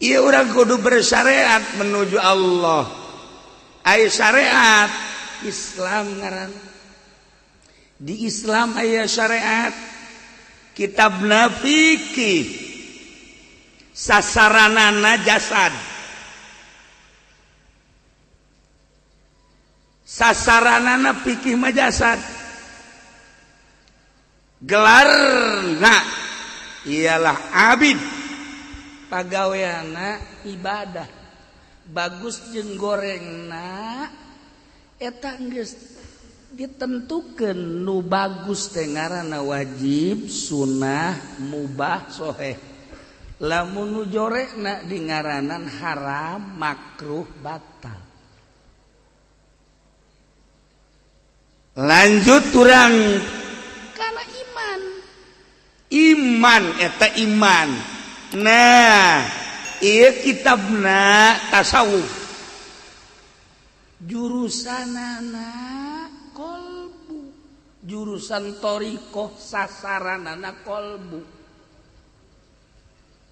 Iya, urang kudu bersyariat menuju Allah. Aya syariat Islam ngaran. Di Islam aya syariat, kitabna fikih, sasaranana jasad, sasaranana fikih mah jasad. Gelarna ialah abid, pagaweana ibadah. Bagus jeung gorengna eta geus ditentukeun. Nu bagus teh ngaranna wajib, sunnah, mubah, soheh. Lamun nu jorekna di ngaranan haram, makruh, batal. Lanjut urang kana iman. Iman eta iman. Nah, ieu kitabna tasawuf, jurusanana kolbu, jurusan thoriqoh, sasaranana kolbu.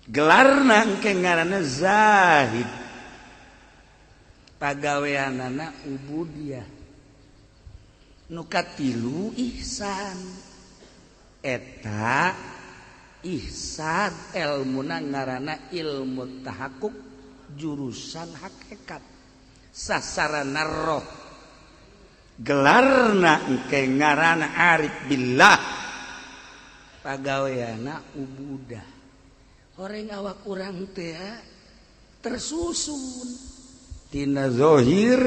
Gelarna engke ngaranna zahid, pagaweanana ubudiyah. Nu katilu ihsan. Eta ihsan ilmuna ngaranna ilmu tahakkuk, jurusan hakikat, sasarana roh. Gelarna engke ngaranna arif billah, pagaweana ubudah. Horeng awak urang teh tersusun tina zahir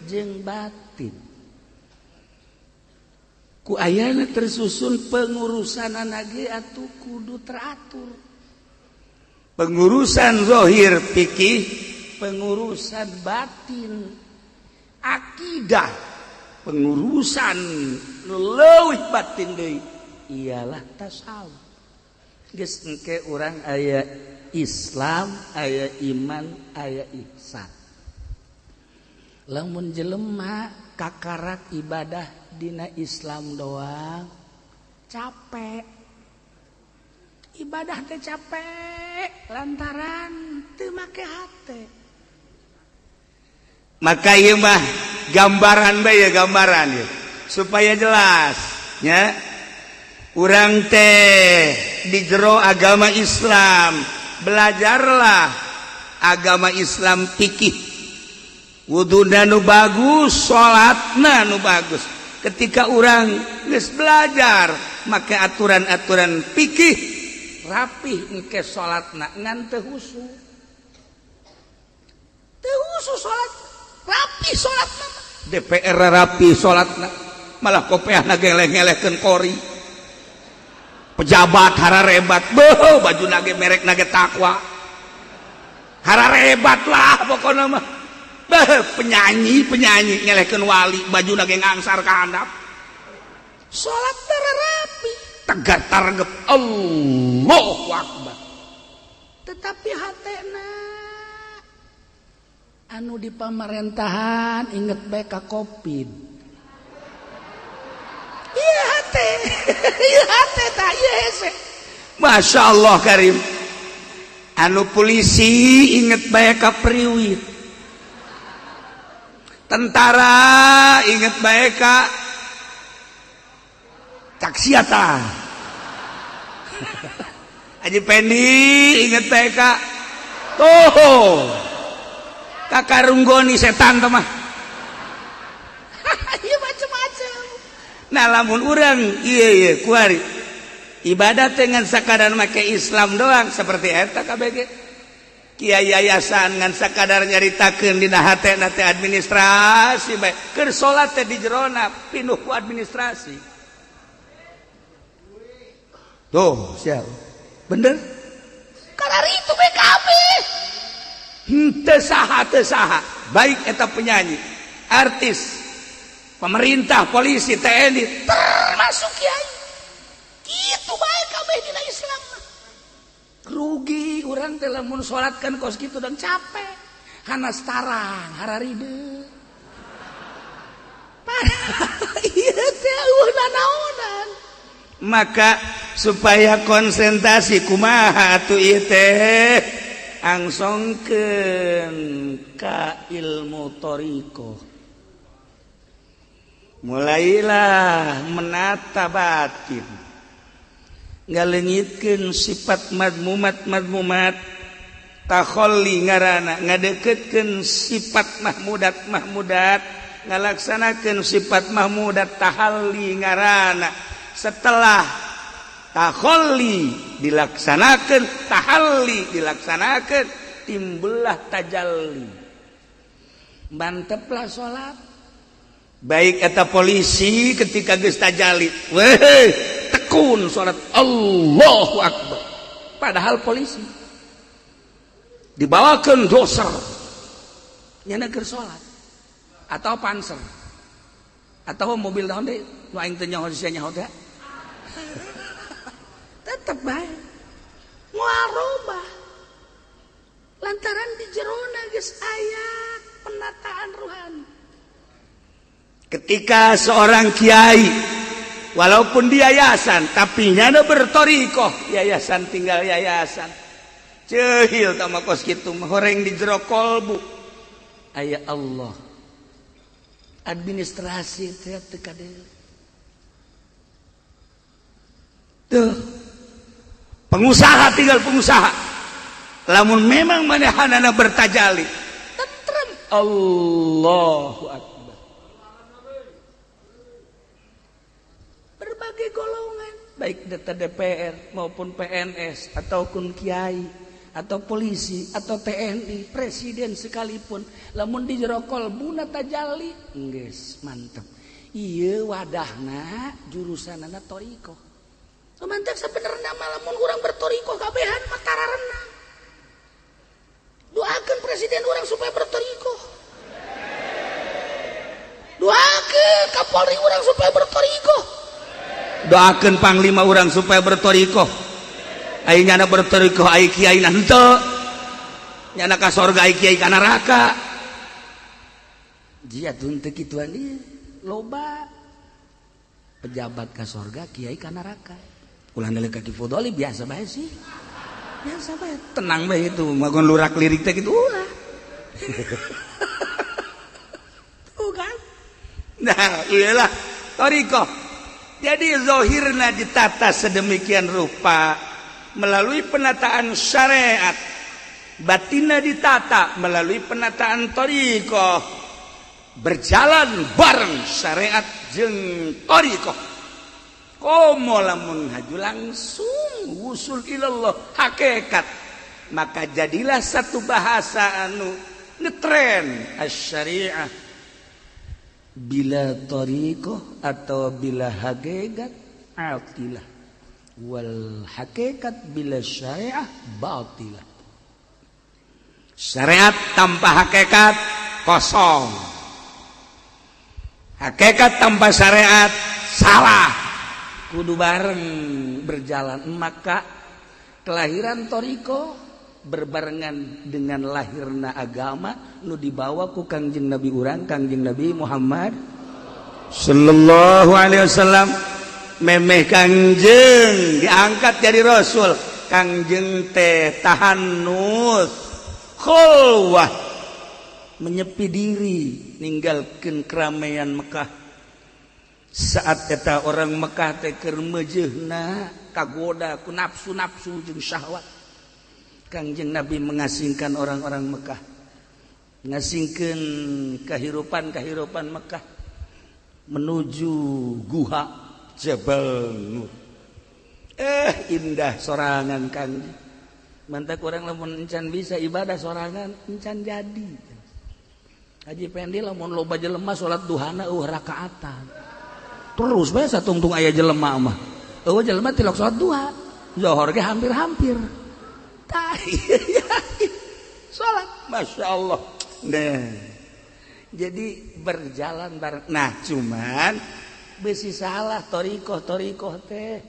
jeung batin. Ku ayana tersusun, pengurusan ge atuh kudu teratur. Pengurusan zahir fikih, pengurusan batin akidah, pengurusan leuwih batin deui ialah tasawuf. Geus, engke urang aya Islam, aya iman, aya ihsan. Lamun jelema kakarak ibadah dina Islam doang, capek. Ibadah teh capek lantaran teu make hate. Maka ieu mah gambaran bae ya, gambaran ya, supaya jelas nya. Urang teh di jero agama Islam, belajarlah agama Islam fikih, wuduna nu bagus, salatna nu bagus. Ketika urang geus belajar make aturan-aturan fikih rapih, engke salatna ngan teu husu, teu husu salat. Rapi salatna, DPR rapi salatna, malah kopeahna geleh-gelehkeun kori. Pejabat hararebat, beuh, baju nage merek nage takwa, hararebat lah pokokna mah. Beuh, penyanyi penyanyi ngelehkeun wali, baju nage ngangsar ka handap. Salat rapi, tegar targep, Allahu Akbar, tetapi hatena anu di pamarentahan inget bae ka Covid. Iya hate, iya hate tak, iya hese. Masya Allah Karim. Anu polisi inget bae ka Priwit, tentara inget bae ka Caksiata, Haji Pendi inget bae ka tuh kakarunggoni setan teh mah. Iya, macem-macem. Nah, lamun urang iya iya kuari ibadah dengan sakadar make Islam doang seperti eta KBG kiai yayasan, ngan sakadar nyaritakeun dina hate na teh administrasi bae, keur salat teh di jerona pinuh ku administrasi. Tuh, siap bener. Karena itu BKB henteu saha, teu saha, baik eta penyanyi, artis, pemerintah, polisi, TNI, termasuk kiai, gitu bae kabeh dina Islam mah. Rugi urang teh lamun salat kan kos kitu dan capek, hanas tarang hararide. Iya teh eueuh nanaonan. Maka supaya konsentrasi kumaha atuh ieu teh? Angsongkeun ka ilmu thoriqoh, mulailah menata batin, ngalengitkeun sifat madmumat madmumat, takholli ngarana, ngadeketkeun sifat mahmudat mahmudat, ngalaksanakeun sifat mahmudat, tahalli ngarana. Setelah takholli dilaksanakan, tahalli dilaksanakan, timbullah tajalli, manteplah salat. Baik eta polisi, ketika geus tajalli, weh, tekun salat, Allahu Akbar. Padahal polisi dibawakan doser, nyana keur salat, atau panser atau mobil naon deui nu aing teu nyaho, sia nyaho teh, tetep bae moal robah lantaran di jerona geus aya penataan ruhani. Ketika seorang kiai, walaupun di yayasan, tapi nyana bertorikoh, yayasan tinggal yayasan cehil tama kos kitu. Horeng di jero kolbu aya Allah, administrasi teh teu kadeuleu. Tuh, pengusaha tinggal pengusaha, lamun memang manehanana bertajali, tentrem, Allahu Akbar. Berbagai golongan, baik data DPR maupun PNS ataupun kiai atau polisi atau TNI, presiden sekalipun, lamun di jero kolbuna tajalli, geus mantep. Ieu wadahna jurusanana thoriqoh. Mantap. Sebenarnya lamun urang berthoriqoh kabehan mah tararenang. Doakan presiden urang supaya berthoriqoh, doakan Kapolri urang supaya berthoriqoh, doakan panglima urang supaya berthoriqoh. Ai nyana berthoriqoh, ai kiai henteu, nyana ka sorga, ai kiai ka neraka. Jia tun teu kituan ieu. Loba pejabat ka sorga, kiai ka neraka. Ulah nilai kaki fudoli, biasa bae sih, biasa bae, tenang bae. Itu magon lurak lirik teh gitu ulah. Tuh kan. Nah, iyalah thoriqoh. Jadi zohirna ditata sedemikian rupa melalui penataan syariat, batinna ditata melalui penataan thoriqoh, berjalan bareng syariat jeung thoriqoh. Komo lamun haju langsung wusul ilallah hakikat, maka jadilah satu bahasa anu ngetren, asyariah bila thoriqoh atau bila hakikat atilah, wal hakikat bila syariah batilah. Syariat tanpa hakikat kosong, hakikat tanpa syariat salah. Kudu bareng berjalan. Maka kelahiran thoriqoh berbarengan dengan lahirna agama nu dibawa ku Kangjeng Nabi urang, Kangjeng Nabi Muhammad sallallahu alaihi wasallam. Memeh Kangjeng diangkat jadi rasul, Kangjeng teh tahannus, khulwah, menyepi diri, ninggalkeun keramaian Mekah. Saat eta orang Mekah teh keur meujeuhna, kagoda ku nafsu-nafsu jeung syahwat. Kangjeng Nabi mengasingkan orang-orang Mekah, ngasingkeun kehidupan-kehidupan Mekah menuju guha Jabal Nur. Indah sorangan Kang. Mantak urang lamun encan bisa ibadah sorangan, encan jadi. Haji Pendi lamun loba jelema, salat duhana euweuh rakaatan. Terus bae satungtung aya jelema mah. Euweuh jelema tilok salat duha. Zohor ge hampir-hampir. Tah, salat, Masya Allah. Nah, jadi berjalan bareng. Nah, cuman besi salah thoriqoh thoriqoh teh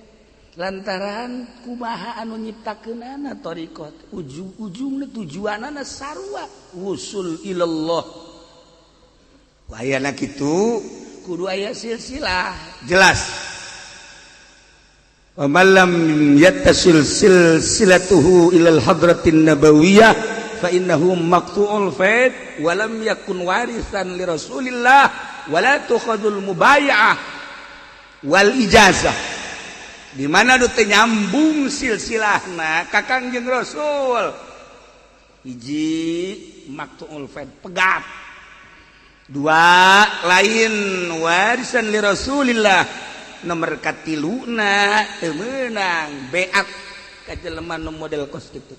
lantaran kumaha anu nyiptakeunana thoriqoh, ujung-ujungna tujuanana sarua, wusul ilallah. Wayana kitu kudu aya silsilah jelas. Wa man lam yattasil silsilatuhu ilal hadratin nabawiyah. Fa innahu maqtu'ul faid wa lam yakun warisan li Rasulillah wa la tukhadul mubaya'ah wal ijazah. Di mana nu teu nyambung silsilahna ka Kangjeng Rasul, hiji maqtu'ul faid, pegat. Dua, lain warisan li Rasulillah. Nomor katiluna, teu meunang beat ka jelema nu model kos kitu.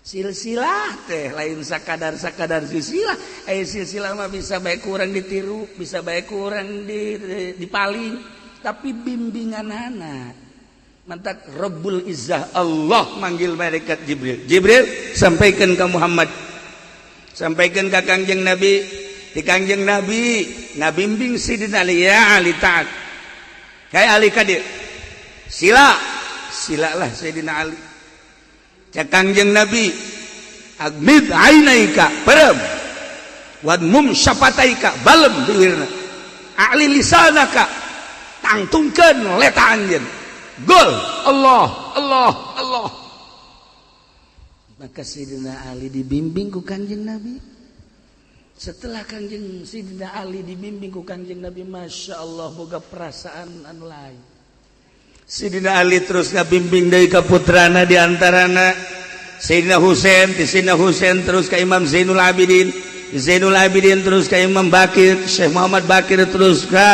Silsilah teh lain sakadar sakadar silsilah. Eh, silsilah mah bisa baik kurang ditiru, bisa baik kurang di dipaling, tapi bimbingan anak mantak Rabbul Izzah Allah manggil malaikat Jibril, "Jibril, sampaikan ke Muhammad, sampaikan ke Kangjeng Nabi." Di Kangjeng Nabi ngabimbing Sidina Ali, "Ya Ali, taat kayak Ali kadir sila silalah." Sayyidina Ali, cek Kangjeng Nabi, "Aghmidh ainaika, perem, wadmum syafataika, balem bibirna, a'li lisanaka, tangtungkeun leta anjeun, gol Allah, Allah, Allah." Maka Sayyidina Ali dibimbing ku Kangjeng Nabi. Setelah Kangjeng Sayyidina Ali dibimbing ku Kangjeng Nabi, Masya Allah, boga perasaan anu lain. Sayyidina Ali terus ngabimbing dari ka putrana, di antarana Sayyidina Husain. Di Sayyidina Husain terus ke Imam Zainul Abidin, Zainul Abidin terus ke Imam Bakir, Syekh Muhammad Bakir, terus ke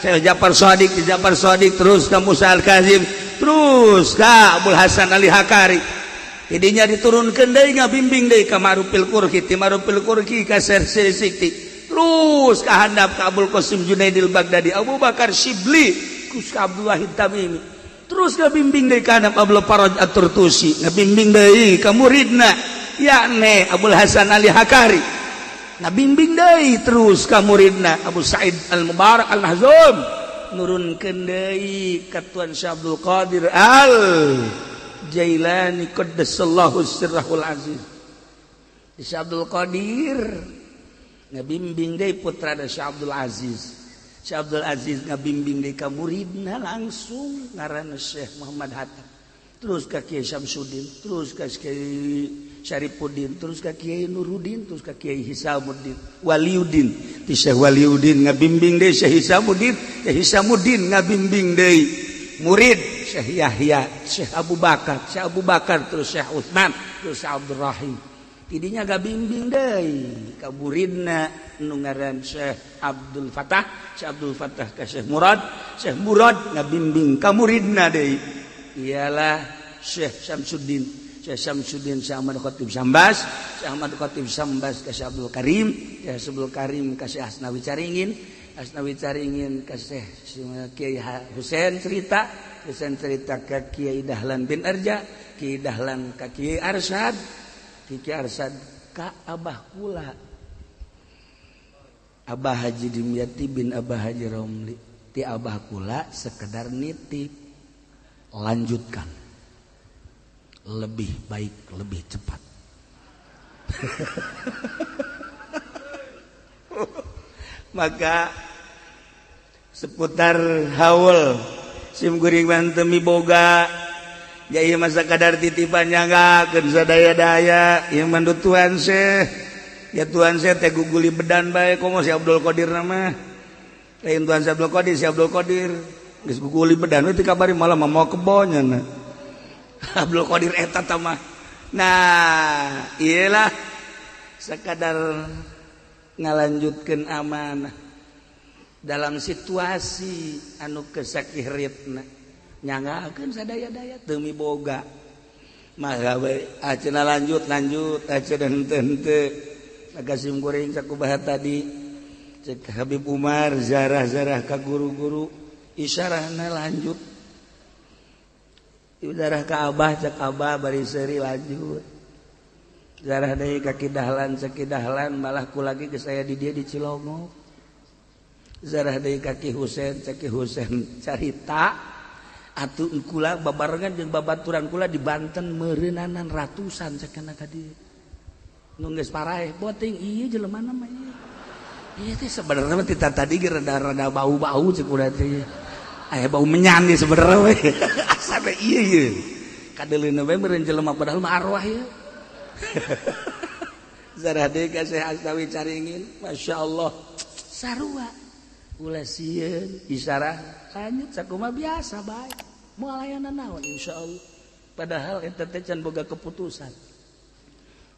Syekh Ja'far Shadiq, Ja'far Shadiq terus ke Musa Al-Kazim, terus ke Abul Hasan Ali Hakari. Tidinya diturunkan deui, ngabimbing deui ka Ma'rufil Qurhi, ti Ma'rufil Qurhi ka Sikti, terus ka handap ka Abul Qasim Junaidil Baghdadi, Abu Bakar Shibli, terus ka Abdullah Tamimi, terus ngabimbing deui ka handap Abdul Faraj At-Turtusi, ngabimbing deui ka muridna yakni Abul Hasan Ali Hakari, ngabimbing deui terus ka muridna Abu Said Al-Mubarak Al-Mahzum, nurunkeun deui ka Tuan Syekh Abdul Qadir Al Jailani qaddasallahu sirrahul aziz. Syekh Abdul Qadir ngabimbing deui putra Syekh Abdul Aziz. Syekh Abdul Aziz ngabimbing deui ka muridna langsung, ngaranna Syekh Muhammad Hatta, terus ka Kiai Syamsuddin, terus ka Kiai Syarifuddin, terus ka Kiai Nuruddin, terus ka Kiai Hisamuddin Waliuddin. Ti Syekh Waliuddin ngabimbing deui Syekh Hisamuddin. Syekh Hisamuddin ngabimbing deui murid Syekh Yahya, Syekh Abu Bakar, Syekh Abu Bakar terus Syekh Utsman, terus Syekh Abdul Rahim. Tidinya gabimbing deui ka muridna nu ngaran Syekh Abdul Fatah, Syekh Abdul Fatah ka Syekh Murad, Syekh Murad ngabimbing ka muridna deui, ialah Syekh Syamsuddin. Syekh Syamsuddin, Syekh Ahmad Khatib Sambas, Syekh Ahmad Khatib Sambas ka Syekh Abdul Karim, Syekh Abdul Karim ka Syekh Asnawi Caringin, Asnawi Caringin ka Syekh Kiai Husain cerita, Husain cerita ka Kiai Dahlan bin Arja, Kiai Dahlan ka Kiai Arsyad, Kiai Arsyad ka Abah kula, Abah Haji Dimyati bin Abah Haji Romli. Ti Abah kula sekedar nitip, lanjutkan lebih baik, lebih cepat. Maka seputar haul sim kuring temi boga ya, ieu masa kadar titipan, nyanggakeun sadaya-daya. Ieu mandu Tuan Syekh ya, Tuan Syekh teh guguli bedan bae, komo si Abdul Qadir nama lain Tuan Syekh Abdul Qadir. Si Abdul Qadir geus guguli bedan we, kabari malah mau kebonya. Nah, Abdul Qadir eta mah, nah iyalah, sekadar ngalanjutkan amanah dalam situasi anu kesakiritna, nyanggakeun sadaya-daya demi boga maka we ayeuna lanjut lanjut ayeuna henteu henteu. Maka sim kuring sakumaha tadi cek Habib Umar, zarah-zarah ka guru-guru, isyarahna lanjut. Zarah ka Abah, cek Abah bari seuri, "Lanjut." Zarah deui ka Ki Dahlan, cek Ki Dahlan, malah ku lagi ke saya di dia di Cilongok. Zarah deui ka Ki Husein, cek Ki Husein carita atuh kula babarengan jeung babaturan kula di Banten meureunnanan ratusan, cek kana ka dieu nu geus paraeh boting ieu jelema mah. Ieu ieu teh sebenarnya mah tita tadi ge rada-rada bau-bau, cek udah teh aya bau menyan nih sebenarnya we. Asa teh ieu ieu kadeuleuna we meureun jelema, padahal mah arwah ieu. Zarah deui ka Syekh Asnawi Caringin, Masya Allah sarua ulah sieun isarah lanjut sakumaha biasa bae moal aya naon insyaallah. Padahal eta teh can boga keputusan.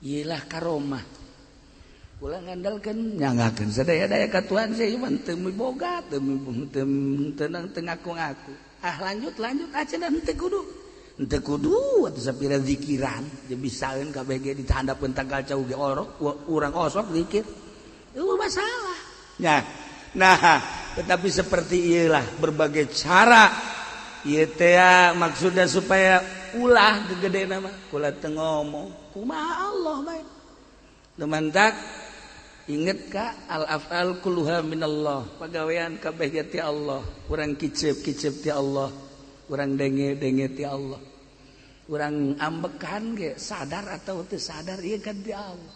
Ieu lah karomah. Ulah ngandalkeun nyanggakeun sadaya-daya ka Tuhan sih ieu teu miboga teu teu ngaku-ngaku. Ah lanjut lanjut aja henteu kudu. Henteu kudu atuh sapira zikiran jeung bisaeun kabeh ge dihandapeun tangkal cau ge orok urang osok zikir. Eueuh masalah. Nah, nah tetapi seperti ieu lah berbagai cara ieu teh maksudnya supaya ulah gegede nama kula teu ngomong kumaha Allah bae. Nu mantak inget ka al afal kulluha minallah, pagawean kabeh ge ti Allah, urang kicep-kicep ti Allah, urang denge-denge ti Allah, urang ambekan ge sadar atau teu sadar ieu kan ti Allah,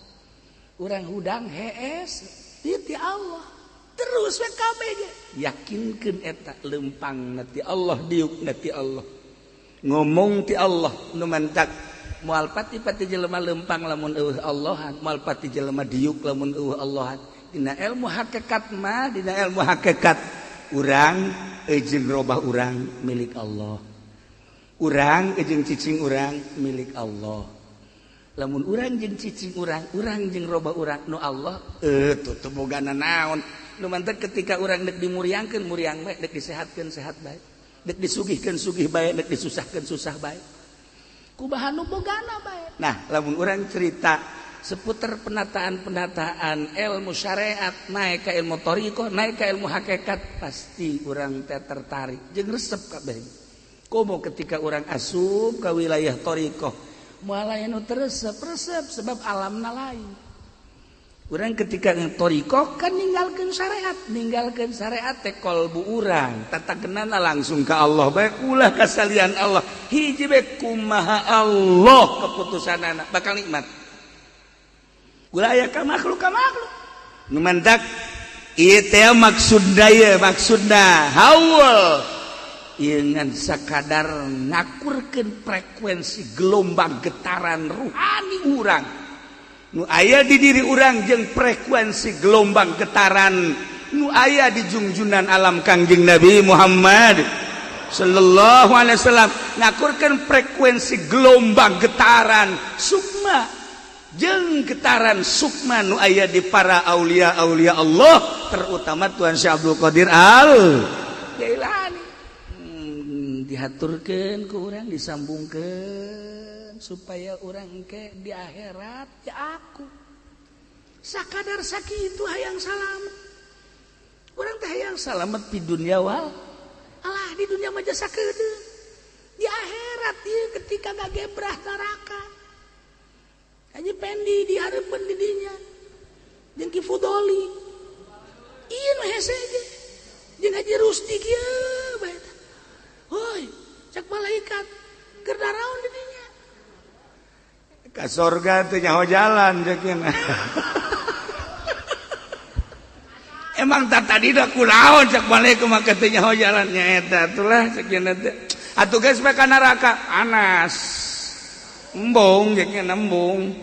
urang hudang hees ieu ti Allah, terus we kabeh ge yakinkeun eta leumpangna ti Allah, diukna ti Allah, ngomong ti Allah. Nu mantak moal pati-pati jelema lempang lamun eueuh Allahan, moal pati jelema diuk lamun eueuh Allahan. Dina ilmu hakikat mah, dina ilmu hakikat urang jeung robah urang milik Allah, urang jeung cicing urang milik Allah. Lamun urang jeung cicing urang, urang jeung robah urang nu Allah tuh teu boga naon. Nu mantak ketika urang deuk dimuriangkeun muriang bae, deuk disehatkeun sehat bae, deuk disugihkeun sugih bae, deuk disusahkeun susah bae, kumaha nu bogana bae. Nah, lamun urang cerita seputar penataan-penataan ilmu syariat naik ke ilmu thariqah, naik ke ilmu hakikat, pasti urang teh tertarik jeung resep kabeh. Komo ketika urang asup ka wilayah thariqah, moal aya nu teu resep sebab alamna lain. Urang ketika thariqah kan ninggalkeun syariat, ninggalkeun syariat teh kolbu urang tatagenana langsung ka Allah bae, ulah kasalian Allah. Hiji bae kumaha Allah keputusanana bakal nikmat. Ulah aya ka makhluk ka makhluk. Nu mantak ieu teh maksudna ieu maksudna haul ieu ngan sakadar ngakurkeun frekuensi gelombang getaran ruhani urang nu aya di diri urang jeung frekuensi gelombang getaran nu aya di jungjunan alam Kangjeng Nabi Muhammad sallallahu alaihi wasallam, ngakurkeun frekuensi gelombang getaran sukma jeung getaran sukma nu aya di para aulia-aulia Allah, terutama Tuhan Syekh Abdul Qadir Al Jailani. Dihaturkeun ku urang, disambungkeun supaya urang ke di akhirat ya aku sakadar sakitu hayang salamet. Urang teh hayang salamet di dunia wal alah, di dunia mah jasa kedeung, di akhirat ieu ketika gagebrah neraka Haji Pendi di hareupeun di dinya jeung Ki Fudoli ieu nu hese ge jeung Haji Rusdi kieu bae tah. Hoi cak malaikat keur daraon di dinya ka sorga teh nyaho jalan ceukna. Emang tak tadi dah kulaon cak malaikat mah teh nyaho jalan nya eta atulah ceukna teh. Atuh geus bae ka neraka anas. Embung ceukna embung.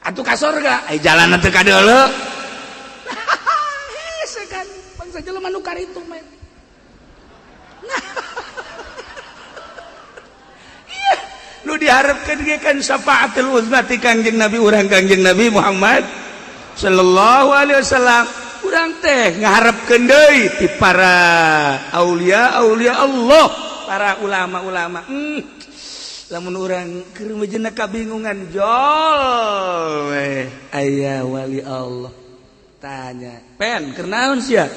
Atuh ka sorga ai jalan teh ka deuleu. Hese kan bangsa jelema nu karitu mah. Nah. Nu diharapkan ge kan syafaatul uzma ti Kangjeng Nabi urang Kangjeng Nabi Muhammad sallallahu alaihi wasallam. Urang teh ngaharepkeun deui ti para aulia aulia Allah, para ulama-ulama. Lamun urang keur meujeuhna kabingungan jol we aya wali Allah tanya, "Pen, keur naon sia?"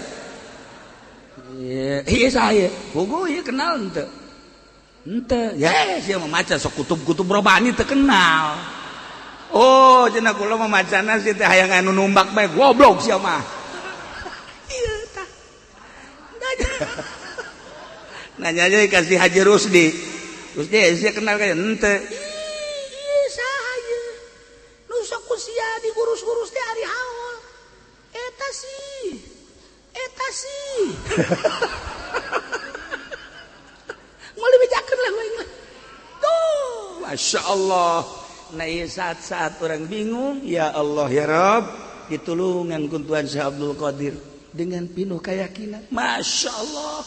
Iya saya. Puguh ieu kenal henteu? Henteu. Ya, sia mah maca sok kutub-kutub robani teu kenal. Oh, cenah kula mah macana sih teh hayang anu numbak bae, goblok sia mah. Ieu tah. Nanya aja kasih Haji Rusdi. Rusdi sia kenal kayak henteu. Ih, saha ieu? Nu sok ku sia diurus-urus teh ari haul. Eta sih. Eta sih. Mau dibejakeun lah aing mah. Tuh, Masya Allah. Nah saat-saat orang bingung, ya Allah ya Rob, ditulungan ku Tuhan Syekh Abdul Qadir dengan pinuh keyakinan. Masya Allah.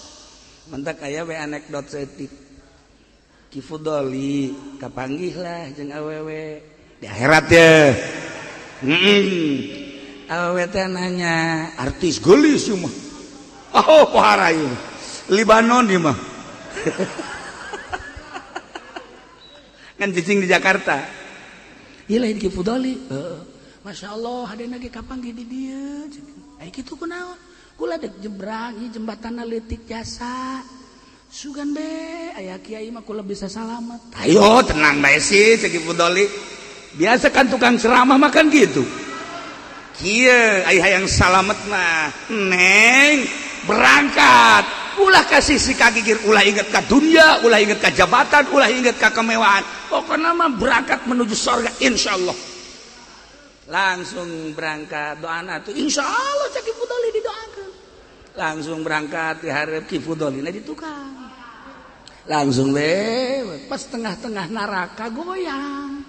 Mentak aya we anekdot saeutik. Ki Fudoli kapanggih lah jeung awewe di akhirat ya. Awewe teh nanya, artis geulis ieu mah. Oh, pohara ieu. Libanon ieu mah. Kan cicing di Jakarta. Ieu lain Ki Fudoli. Heeh. Masya Allah, hadena ge kapanggih di dieu. Ai kitu kunaon? Kula dek jebrang ieu jembatanna leutik jasa. Sugan be aya kiai mah kula bisa salamet. Ayo tenang bae sih cek Ki Fudoli. Biasa kan tukang ceramah makan gitu. Kieu aya hayang salamet mah, neng berangkat. Ulah kasih si kagigir, ulah inget ka dunia, ulah inget ka jabatan, ulah inget ka kemewahan. Pokoknya mah berangkat menuju surga insyaallah. Langsung berangkat doana tuh insyaallah cek Ki Fudoli didoakeun. Langsung berangkat dihareup Ki Fudoli na di tukang. Langsung we pas tengah-tengah neraka goyang.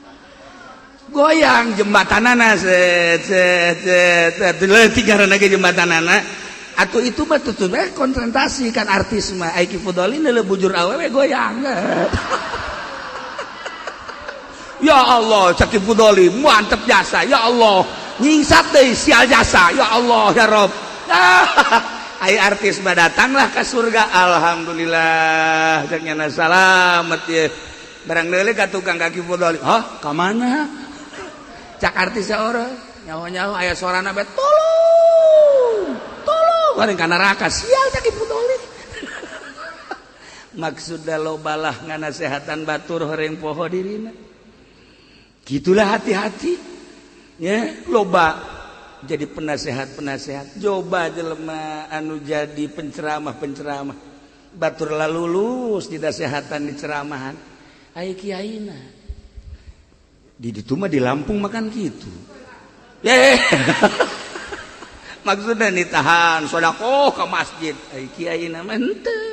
Goyang jembatanana set set set leutik ngaranna ge jembatanana. Atuh itu mah tutup konfrontasi kan artis mah ai Ki Fudoli neuleuh bujur awewe goyang. Ya Allah cek Ki Fudoli mantep jasa ya Allah nyingsat deui sial jasa ya Allah ya Rob. Ai artis mah datanglah ke surga alhamdulillah cek nyana salamet ye. Barang deuleu ka tukang ka Ki Fudoli, hah ka mana? Cak artis orang nyaho-nyaho aya sorana bae tolong tolong bareng ka neraka sial cak Ki Fudoli. Maksudna lobalah nganasehatan batur horeng poho dirina. Gitulah hati-hati ya loba jadi penasehat-penasehat coba jelema anu jadi penceramah-penceramah batur lalulus dinasehatan di ceramahan ai kiaina di ditu mah di Lampung makan gitu ye. Maksudnya ditahan sodakoh ke masjid ai kiaina mah henteu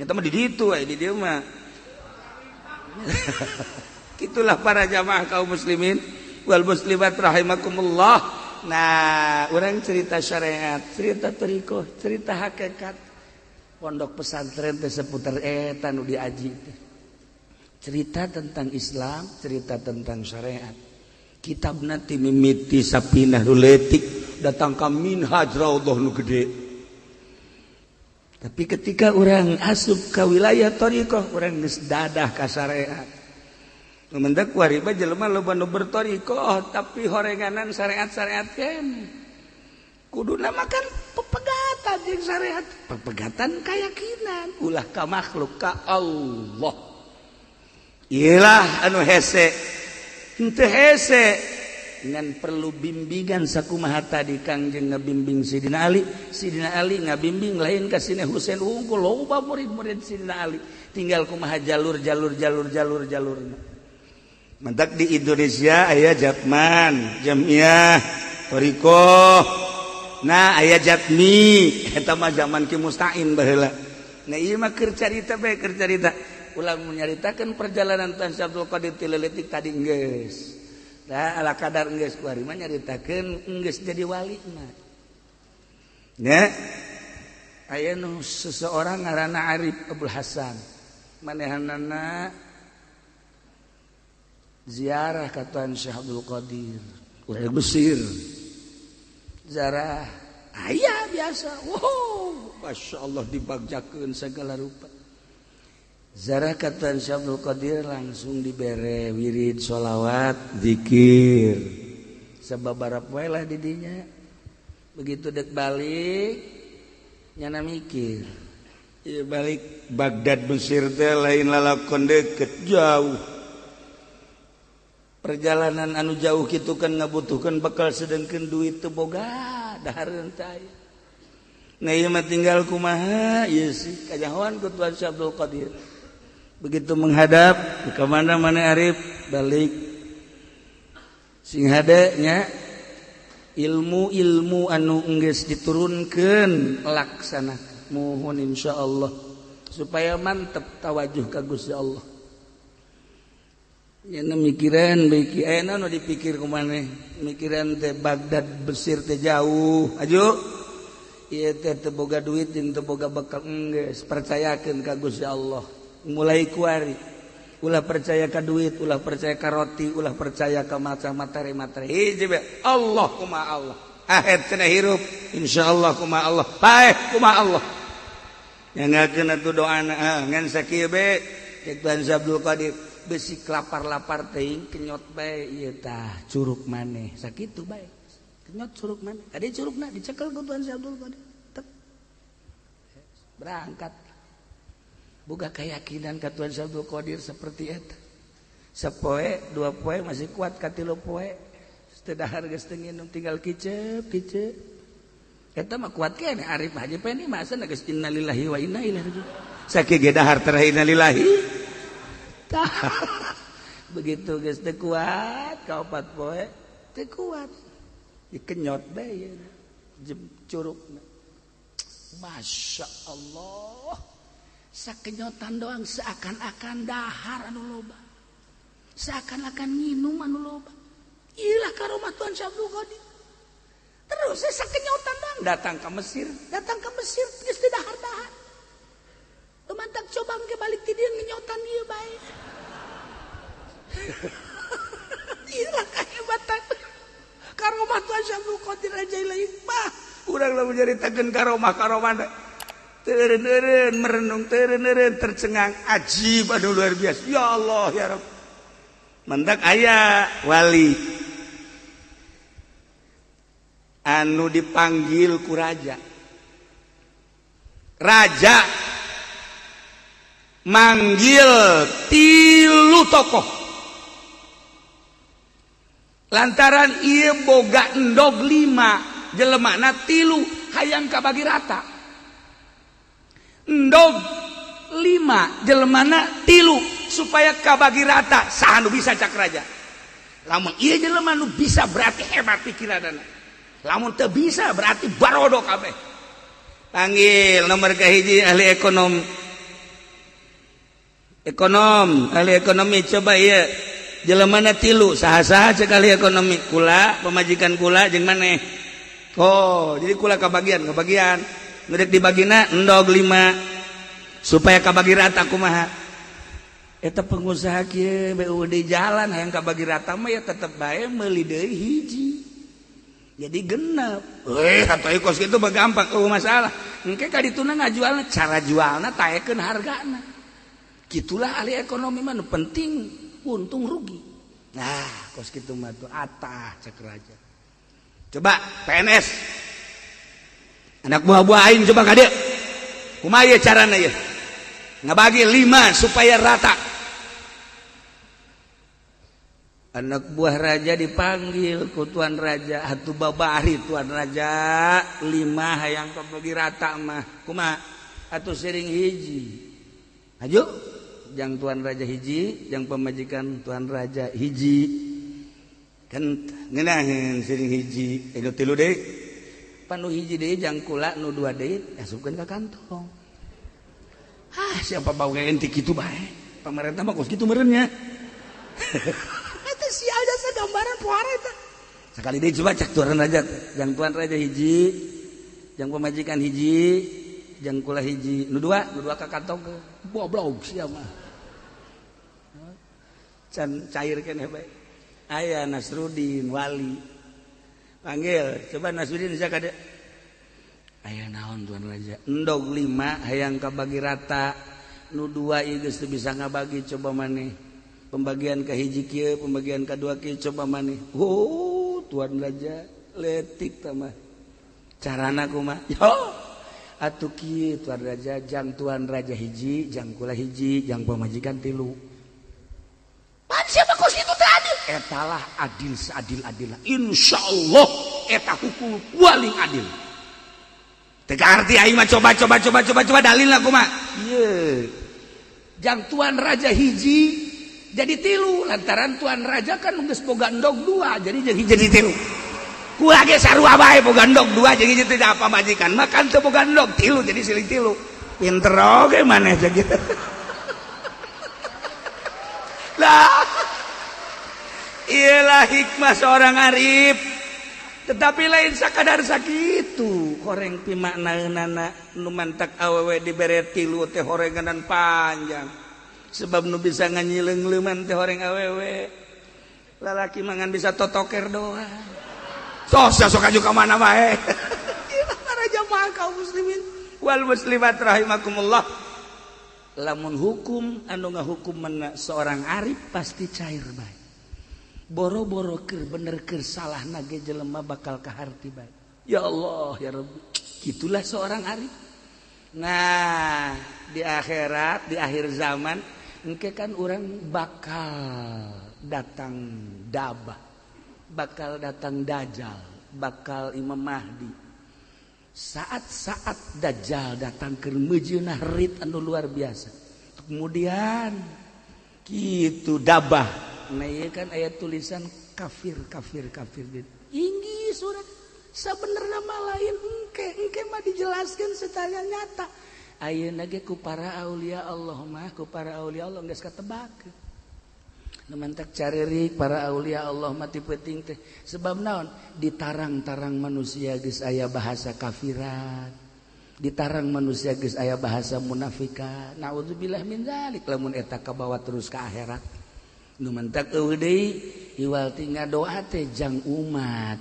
nyata mah di ditu ai di dieu mah. Itulah para jamaah kaum muslimin wal muslimat rahimakumullah. Nah, orang cerita syariat, cerita thariqoh, cerita hakikat. Pondok pesantren teh seputar eta nu diaji teh. Cerita tentang Islam, cerita tentang syariat. Kitabna ti mimiti sapinah nu leutik datang ka Minhaj Raudhah nu gede. Tapi ketika orang asup ka wilayah thariqoh, orang geus dadah ka syariat. Mendak wariba jelema loba nu berthariqoh tapi horenganan syariat-syariat kene. Kuduna makan pepegatan jeung syariat, pepegatan keyakinan ulah ka makhluk ka Allah. Iyalah anu hese. Henteu hese ngan perlu bimbingan sakumaha tadi Kangjeng ngabimbing Sidina Ali, Sidina Ali ngabimbing lain ka Sidina Husain unggul loba murid-murid Sidina Ali. Tinggal kumaha jalur jalur jalur jalur jalurna. Mentak di Indonesia aya Jatman, Jamiah, thariqoh. Nah aya Jatmi, eta mah zaman Ki Mustain baheula. Nah ieu mah keur carita bae keur carita. Ulah menyaritakeun perjalanan Tuan Syekh Abdul Qadir ti leutik tadi geus. Nah ala kadar geus kuari mah nyaritakeun geus jadi wali mah. Nya aya nu seseorang ngaranna Arif Abdul Hasan. Manehanana ziarah ka Tuan Syekh Abdul Qadir urang Mesir ziarah aya biasa wow Masya Allah dibagjakeun segala rupa ziarah ka Tuan Syekh Abdul Qadir langsung dibere wirid sholawat zikir sababarap wae lah di dinya begitu dek balik nyana mikir ieu balik Baghdad Mesir teh lain lalakon deket jauh. Perjalanan anu jauh gitu kan ngabutuhkan bekal sedangkan duit teu boga dahareun teh aya. Nah ieu mah tinggal kumaha ieu sih kanyahoan ku Tuan Syekh Abdul Qadir. Begitu menghadap ke mana-mana Arif balik sing hade nya ilmu-ilmu anu enggeus diturunkeun laksana muhun insyaallah supaya mantep tawajuh ka Gusti Allah. Nya mikiran bae aya nu dipikir ku maneh, mikiran teh Baghdad Mesir teh jauh. Aju ieu teh teu boga duit jeung teu boga bekal, geus percayakeun ka Gusti Allah. Mulai kuari ulah percaya ka duit, ulah percaya ka roti, ulah percaya ka macam materi-materi. Hiji bae, Allah kumaha Allah. Ahet cenah hirup, insyaallah kumaha Allah. Paeh kumaha Allah. Nyangakeun atuh doana ngan sakieu be cek Tuan Abdul Qadir, besi lapar-lapar teuing kenyot bae ieu tah curug maneh, sakitu bae. Kenyot curug maneh. Tadi curugna dicekel ku Tuan Abdul Qadir. Tek. Berangkat. Boga keyakinan ka Tuan Abdul Qadir seperti eta. Sapoe, dua poe masih kuat, ka tilu poe teu dahar geus teu nginum, tinggal kicep kicep. Eta mah kuat keneh. Arif Haji Pendi mah asa geus innalillahi wa inna ilaihi rajiun. Sakieu ge dahar teh innalillahi. Tah. Begitu geus teu kuat ka opat poe teu kuat. Dikenyot bae curugna. Masya Allah. Sakenyotan doang seakan-akan dahar anu loba, seakan-akan minum anu loba. Ilah karomah Tuhan Syabdul Qadir. Terus saya sakenyotan doang datang ke Mesir, datang ke Mesir geus teu dahar-dahar. Lumantak coba ke balik ti dieu ngenyotan ieu bae. Ilah kehebatan karomah Tuhan Syabdul Qadir aja lain mah. Urang lamun nyaritakeun karomah-karomah teureun-eureun merenung, teureun-eureun tercengang, ajib aduh luar biasa. Ya Allah ya Rabb. Mendak aya wali anu dipanggil ku raja. Raja manggil tilu tokoh lantaran ieu boga endog 5 jelemana tilu hayang kabagi rata. Endog 5 jelemana tilu supaya kabagi rata, saha nu bisa cak raja. Lamun ieu jelema nu bisa berarti hebat pikiranana, lamun teu bisa berarti barodo kabeh. Panggil nomor kahiji ahli ekonom, ekonom ahli ekonomi, coba ieu jelemana tilu saha-saha cek ahli ekonomi. Kula, pemajikan kula, jeung maneh. Oh, jadi kula kabagian kabagian ngedek dibagina endog 5 supaya kabagi rata kumaha. Eta pengusaha kieu BUD jalan hayang kabagi rata mah ya tetep bae meuli deui hiji jadi genep. Atuh kos kitu mah gampang, eueuh masalah. Engke ka dituna ngajualna, cara jualna taekeun hargana. Gitulah ahli ekonomi mah, nu penting untung rugi. Nah, kos kitu mah tuh atah cek raja. Coba PNS anak buah-buah aing coba ka dieu. Kumaha ieu carana ieu? Ngabagi 5 supaya rata. Anak buah raja dipanggil ku tuan raja, atuh babari tuan raja 5 hayang kabagi rata mah kumaha? Atuh sering hiji. Aju jang tuan raja hiji, jang pemajikan tuan raja hiji. Kan ngeunaheun sering hiji, nu tilu deui. Panu hiji deui jang kula, nu dua deui asupkeun ka kantong. Ah, siapa bau ente kitu bae. Pemerintah mah kos kitu meureun nya. Eta sial jasa gambaran puara eta. Sekali deui coba cek tuan raja, jang tuan raja hiji, jang pemajikan hiji, jang kula hiji, nu dua ka kantong goblok sia mah. Can cair keneh bae. Aya Nasrudin wali. Panggil, coba Nasrudin bisa kade. Aya naon tuan raja? Endog 5 hayang kabagi rata. Nu 2 ieu geus teu bisa ngabagi, coba maneh. Pembagian ka hiji kieu, pembagian ka dua kieu, coba maneh. Oh, tuan raja letik tah mah. Carana kumaha? Yo. Atuh kieu tuan raja, jang tuan raja hiji, jang kula hiji, jang pamajikan tilu. Pan siapa kos kitu teh adil? Etalah adil seadil-adilna. Insyaallah eta hukum paling adil. Teu arti aing mah coba coba coba coba coba dalilna kumaha? Ieu. Jang tuan raja hiji jadi tilu lantaran tuan raja kan geus boga endog 2 jadi jeung hiji jadi tilu. Kula ge sarua bae boga endog 2 jeung hiji teh apa majikan mah kan teu boga endog tilu jadi siling tilu. Pinter oge maneh jeung gitu. Lah Iyalah hikmah seorang arif. Tetapi lain sakadar sakitu horeng pimaknaeunana nu mantak awewe dibere tilu teh horenganan panjang. Sebab nu bisa nganyileung-leuman teh horeng awewe. Lalaki mangan bisa totoker doang. Sok sok aju ka mana bae. Iyalah para jamaah kaum muslimin wal muslimat rahimakumullah. Lamun hukum anu ngahukum mana seorang arif pasti cair bae. Boro-boro keur bener keur salah nage jelema bakal kaharti bae. Ya Allah ya Rabbi. Itulah seorang arif. Nah, di akhirat, di akhir zaman engke kan orang bakal datang dabah, bakal datang dajjal, bakal Imam Mahdi. Saat-saat dajjal datang keur meujeunnah rit anu luar biasa. Kemudian kitu dabah. Nah iya kan ayat tulisan kafir kafir kafir gitu. Inggi surat sebenarnya mah lain engke engke mah dijelaskan secara nyata. Ayeuna ge ku para aulia Allah mah, ku para aulia Allah geus katebak. Nu mantak caririk para aulia Allah mah ti peuting teh. Sebab naon? Ditarang-tarang manusia geus aya bahasa kafirat. Ditarang manusia geus aya bahasa munafikan. Naudzubillah min zalik lamun eta kabawa terus ka akhirat. Nu mantak eueuh deui iwal ti ngadoa teh jang umat,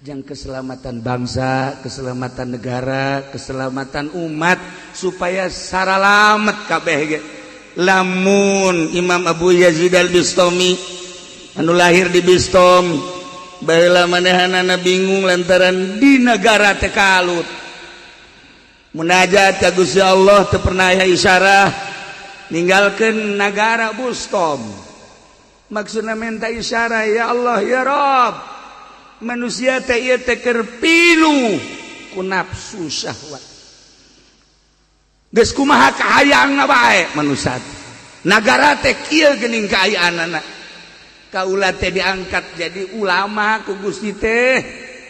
jang keselamatan bangsa, keselamatan negara, keselamatan umat supaya saralamet kabeh ge. Lamun Imam Abu Yazid Al-Bistami anu lahir di Bistom baheula manehanana bingung lantaran di negara teh kalut. Munajat ka Gusti Allah teu pernah aya isyarah ninggalkeun nagara Bustom. Maksudna minta isyarah, ya Allah ya Rob, manusia teh ieu teh keur pilu ku nafsu syahwat. Geus kumaha kahayangna bae manusia. Nagara teh kieu geuning kaayaanana. Kaula teh diangkat jadi ulama ku Gusti teh.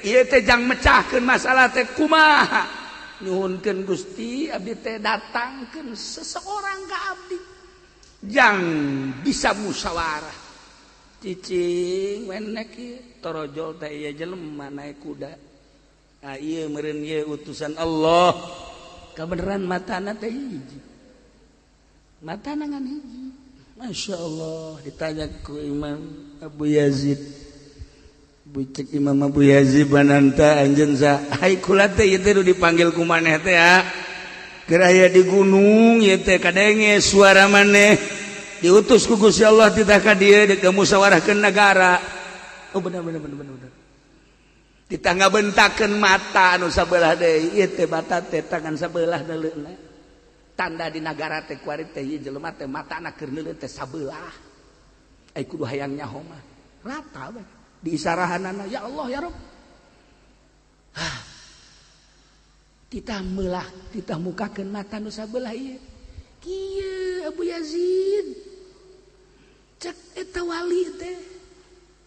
Ieu teh jang mecahkeun masalah teh kumaha. Nyuhunkeun Gusti abdi teh datangkeun seseorang ka abdi jang bisa musyawarah. Cicing wenek ieu torojol teh ieu jelema naik kuda. Ah ieu meureun ieu utusan Allah. Kabeneran matana teh hiji. Matana ngan hiji. Masya Allah ditanya ku Imam Abu Yazid. Bucek Imam Abu Yazid bananta anjeun sa ai kula teh ieu teh nu dipanggil ku maneh teh ya. Keur aya di gunung ieu teh kadenge suara maneh. Diutus ku Gusti Allah titah ka dieu deuk musyawarahkeun nagara. Oh bener bener bener bener. Titah ngabentakeun mata anu sabelah deui ieu teh mata teh tangan sabelah neuleuna. Tanda di nagara teh kuari teh ieu jelema teh matana keur neuleun teh sabelah. Ai kudu hayang nyaho mah. Rata bae. Di isarahanana ya Allah ya Rabb. Hah. Titah meulah, titah mukakeun mata nu sabelah ieu. Kieu Abu Yazid. Cek eta wali teh.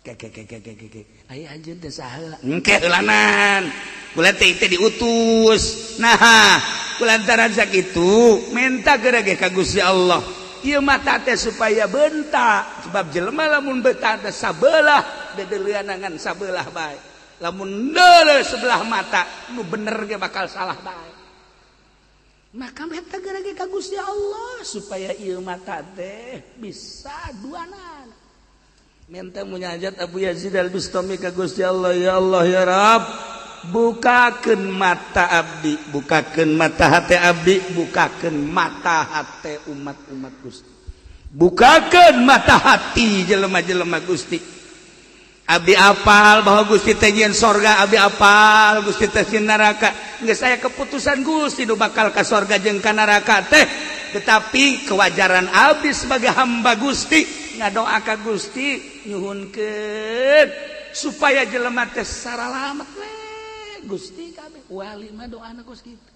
Ke ke ke ke ke ke. Aya anjeun teh saha? Engke heulanan. Kula teh teh diutus. Nah, kulantaran sakitu menta geura ge ka Gusti Allah. Ieu mata teh supaya bentak, sebab jelema lamun bentak teh sabelah dedeuleunangan sabelah bae. Lamun deuleu sebelah mata, nu bener ge bakal salah bae. Maka menta geura ge ka Gusti Allah supaya ieu mata teh bisa duanan. Minta munajat Abu Yazid Al-Bistami ka Gusti Allah, ya Allah ya Rabb, bukakeun mata abdi, bukakeun mata hati abdi, bukakeun mata hati umat-umat Gusti. Bukakeun mata hati jelema-jelema Gusti. Abdi apal bahwa Gusti teh nyieun sorga, abdi apal Gusti teh nyieun neraka. Geus aya keputusan Gusti nu bakal ka sorga jeung ka neraka teh. Tetapi kewajaran abdi sebagai hamba Gusti ngadoa ka Gusti nyuhunkeun supaya jelema teh saralamet we Gusti kabeh. Wali mah doana kos kitu.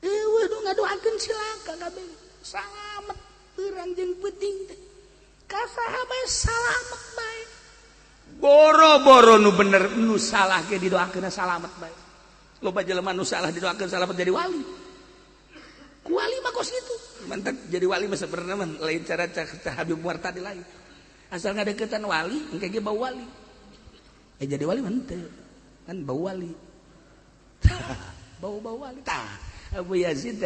Eueuh nu ngadoakeun cilaka kabeh. Salamet beurang jeung peuting teh. Ka saha bae salamet bae. Boro-boro nu bener nu salah ge didoakeun salamet bae. Loba jelema nu salah didoakeun salamet jadi wali. Ku wali mah kos kitu. Mantap jadi wali mah sebenarnya mah lain cara cara Habib Umar tadi lain. Asal ngadeukeutan wali, engke ge bau wali. Jadi wali mah henteu. Kan bau wali. Bau-bau wali. Tah, Abu Yazid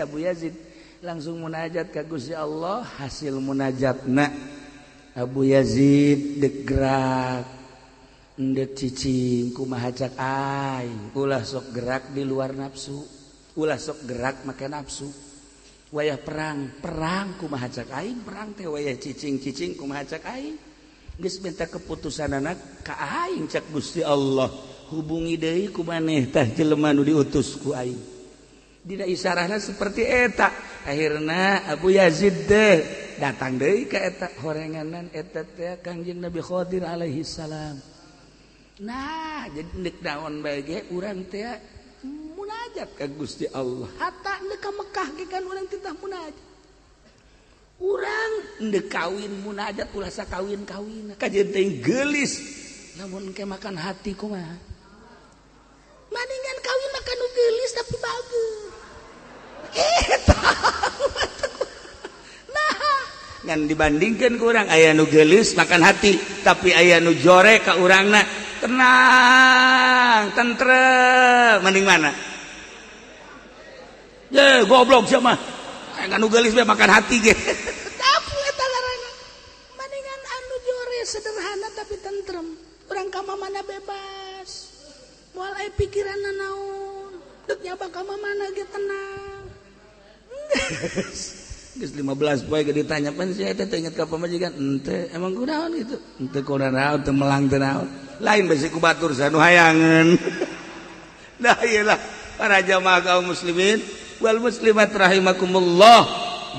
langsung munajat ka Gusti Allah, hasil munajatna Abu Yazid dek gerak endek cicing kumaha cak aing, ulah sok gerak di luar nafsu, ulah sok gerak make nafsu. Wayah perang, perang kumaha cak aing, perang teh wayah cicing-cicing kumaha cak aing. Geus minta keputusanana ka aing cak Gusti Allah. Hubungi deui ku maneh tah jelema nu diutus ku aing. Dina isarahna seperti eta. Akhirna Abu Yazid teh datang deui ka eta horenganan eta teh Kangjeng Nabi Khadir alaihi salam. Nah, jadi deuk naon bae ge urang teh munajat ka Gusti Allah. Hatta deuk ka Mekah ge kan urang titah munajat. Urang deuk kawin munajat ulah sakawin-kawin. Kajeun teh geulis lamun ke makan hati kumaha. Maningan kawin makan nu geulis tapi bagus. Eta. Nah, ngan dibandingkeun ku urang aya nu geulis makan hati, tapi aya nu jore ka urangna tenang, tentrem, mending mana? Ye, goblok sia mah. Aya nu geulis bae makan hati ge. Tapi eta ngaranna mendingan anu jore sederhana tapi tentrem. Urang ka mana bebas. Moal aya pikiran naon. Deuk nyaba ka mana ge tenang. Geus 15 poe ge ditanya pan sia teh inget ka pamajikan henteu emang kunaon gitu. Henteu kunaon teu melang teu naon. Lain besi ku batur sanu hayangeun. Nah iyalah para jamaah kaum muslimin wal muslimat rahimakumullah.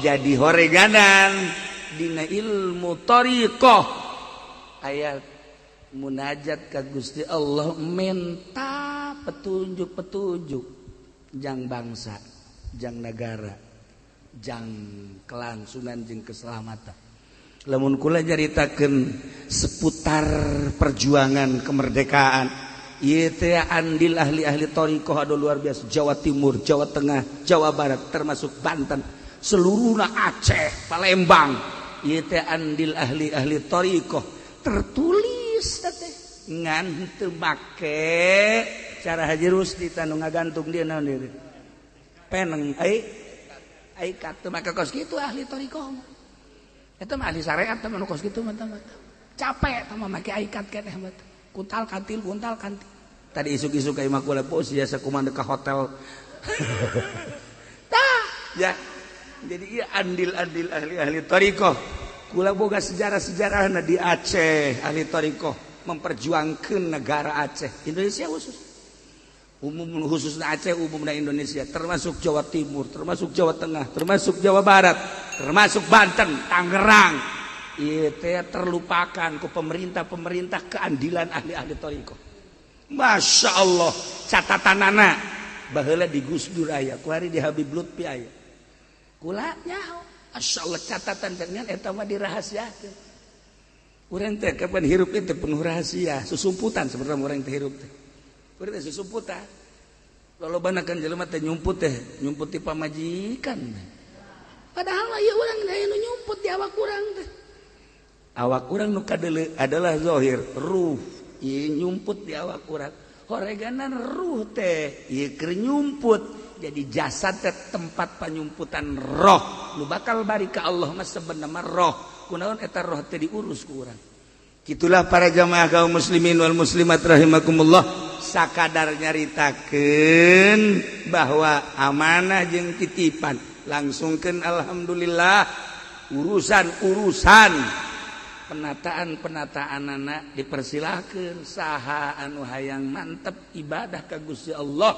Jadi horeganan dina ilmu thariqah aya munajat ka Gusti Allah menta petunjuk-petunjuk jang bangsa, jang negara, jang kelangsungan jeung keselamatan. Lamun kula nyaritakeun seputar perjuangan kemerdekaan, ieu teh andil ahli-ahli thariqah anu luar biasa, Jawa Timur, Jawa Tengah, Jawa Barat, termasuk Banten, seluruhna Aceh, Palembang, ieu teh andil ahli-ahli thariqah tertulis teh ngan teu make cara Haji Rusdi tanu ngagantung dia naon deui peneng ai aikat teu make kos kitu ahli thariqah eta mah ahli syariat teh mah kos kitu mah capek teh mah make aikat keneh mah kuntal kantil tadi isuk-isuk ka imah kula pos biasa kumaha ka hotel tah ya jadi ieu andil-andil ahli-ahli thariqah kula boga sejarah-sejarahna di Aceh ahli thariqah memperjuangkan negara Aceh Indonesia khusus umum khususnya Aceh umumnya Indonesia termasuk Jawa Timur termasuk Jawa Tengah termasuk Jawa Barat termasuk Banten Tangerang ieu teh terlupakan ku pemerintah-pemerintah keandilan ahli-ahli thariqah. Masya Allah catatanana baheula di Gus Dur aya kuari di Habib Lutfi aya kula nyaho Masya Allah catatan dengan eta mah dirahasiakeun. Urang teh kapan hirup itu penuh rahasia, susumputan sebenarnya urang teh hirup teh. Urang teh susumputan. Lolobana kan jelema teh nyumput ti pamajikan. Padahal mah ieu urang aya nu nyumput di awak urang teh. Awak urang nu kadeuleu adalah zahir, ruh ieu nyumput di awak urang. Horeganan ruh teh ieu keur nyumput. Jadi jasad teh tempat panyumputan roh nu bakal bari ka Allah mah sebenarnya roh kunaon eta roh teh diurus ku urang. Kitulah para jamaah kaum muslimin wal muslimat rahimakumullah sakadar nyaritakeun bahwa amanah jeung titipan langsungkeun alhamdulillah urusan-urusan penataan-penataan anak dipersilahkeun saha anu hayang mantep ibadah ka Gusti Allah